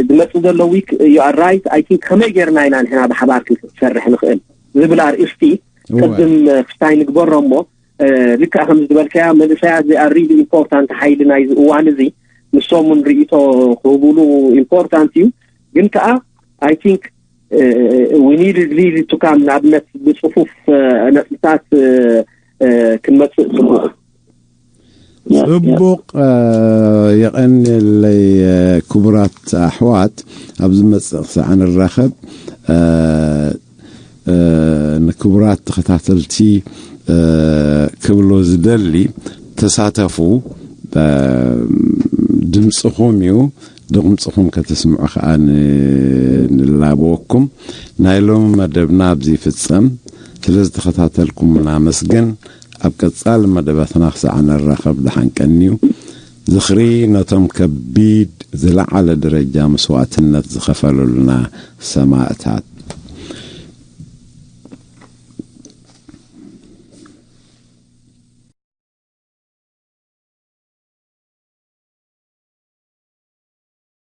ዝመፅእ ዘሎ ዊክ ዩ ኣር ራይት ኣይ ቲንክ ከመይ ጌርና ኢና ንሕና ብሓባር ክንሰርሕ ንኽእል ዝብል ኣርእስቲ ቅድም ክስታይ ንግበሮ እሞ ልክዕ ከም ዝበልካያ መንእሰያት ዚ ኣር ሪሊ ኢምፖርታንት ሓይሊ ናይዚ እዋን እዚ ንሶም እውን ርእቶ ክህቡሉ ኢምፖርታንት እዩ ግን ከዓ ኣይ ቲንክ we need really to come ንኣብነት ብፅፉፍ ነጥብታት ክንመፅእ ፅቡቅ ፅቡቅ የቐንየለይ ክቡራት ኣሕዋት ኣብ ዝመፅእ ክሳዕ ንራኸብ ንክቡራት ተኸታተልቲ ክብሎ ዝደሊ ተሳተፉ ድምፅኹም እዩ ድምፅኹም ከተስምዑ ከዓ ንላበወኩም ናይ ሎሚ መደብና ኣብዚ ይፍፀም ስለ ዝተኸታተልኩም እናመስግን ኣብ ቀፃሊ መደባትና ክሳዕ ንራኸብ ደሓን ቀንዩ ዝኽሪ ነቶም ከቢድ ዝለዓለ ደረጃ መስዋእትነት ዝኸፈሉልና ሰማእታት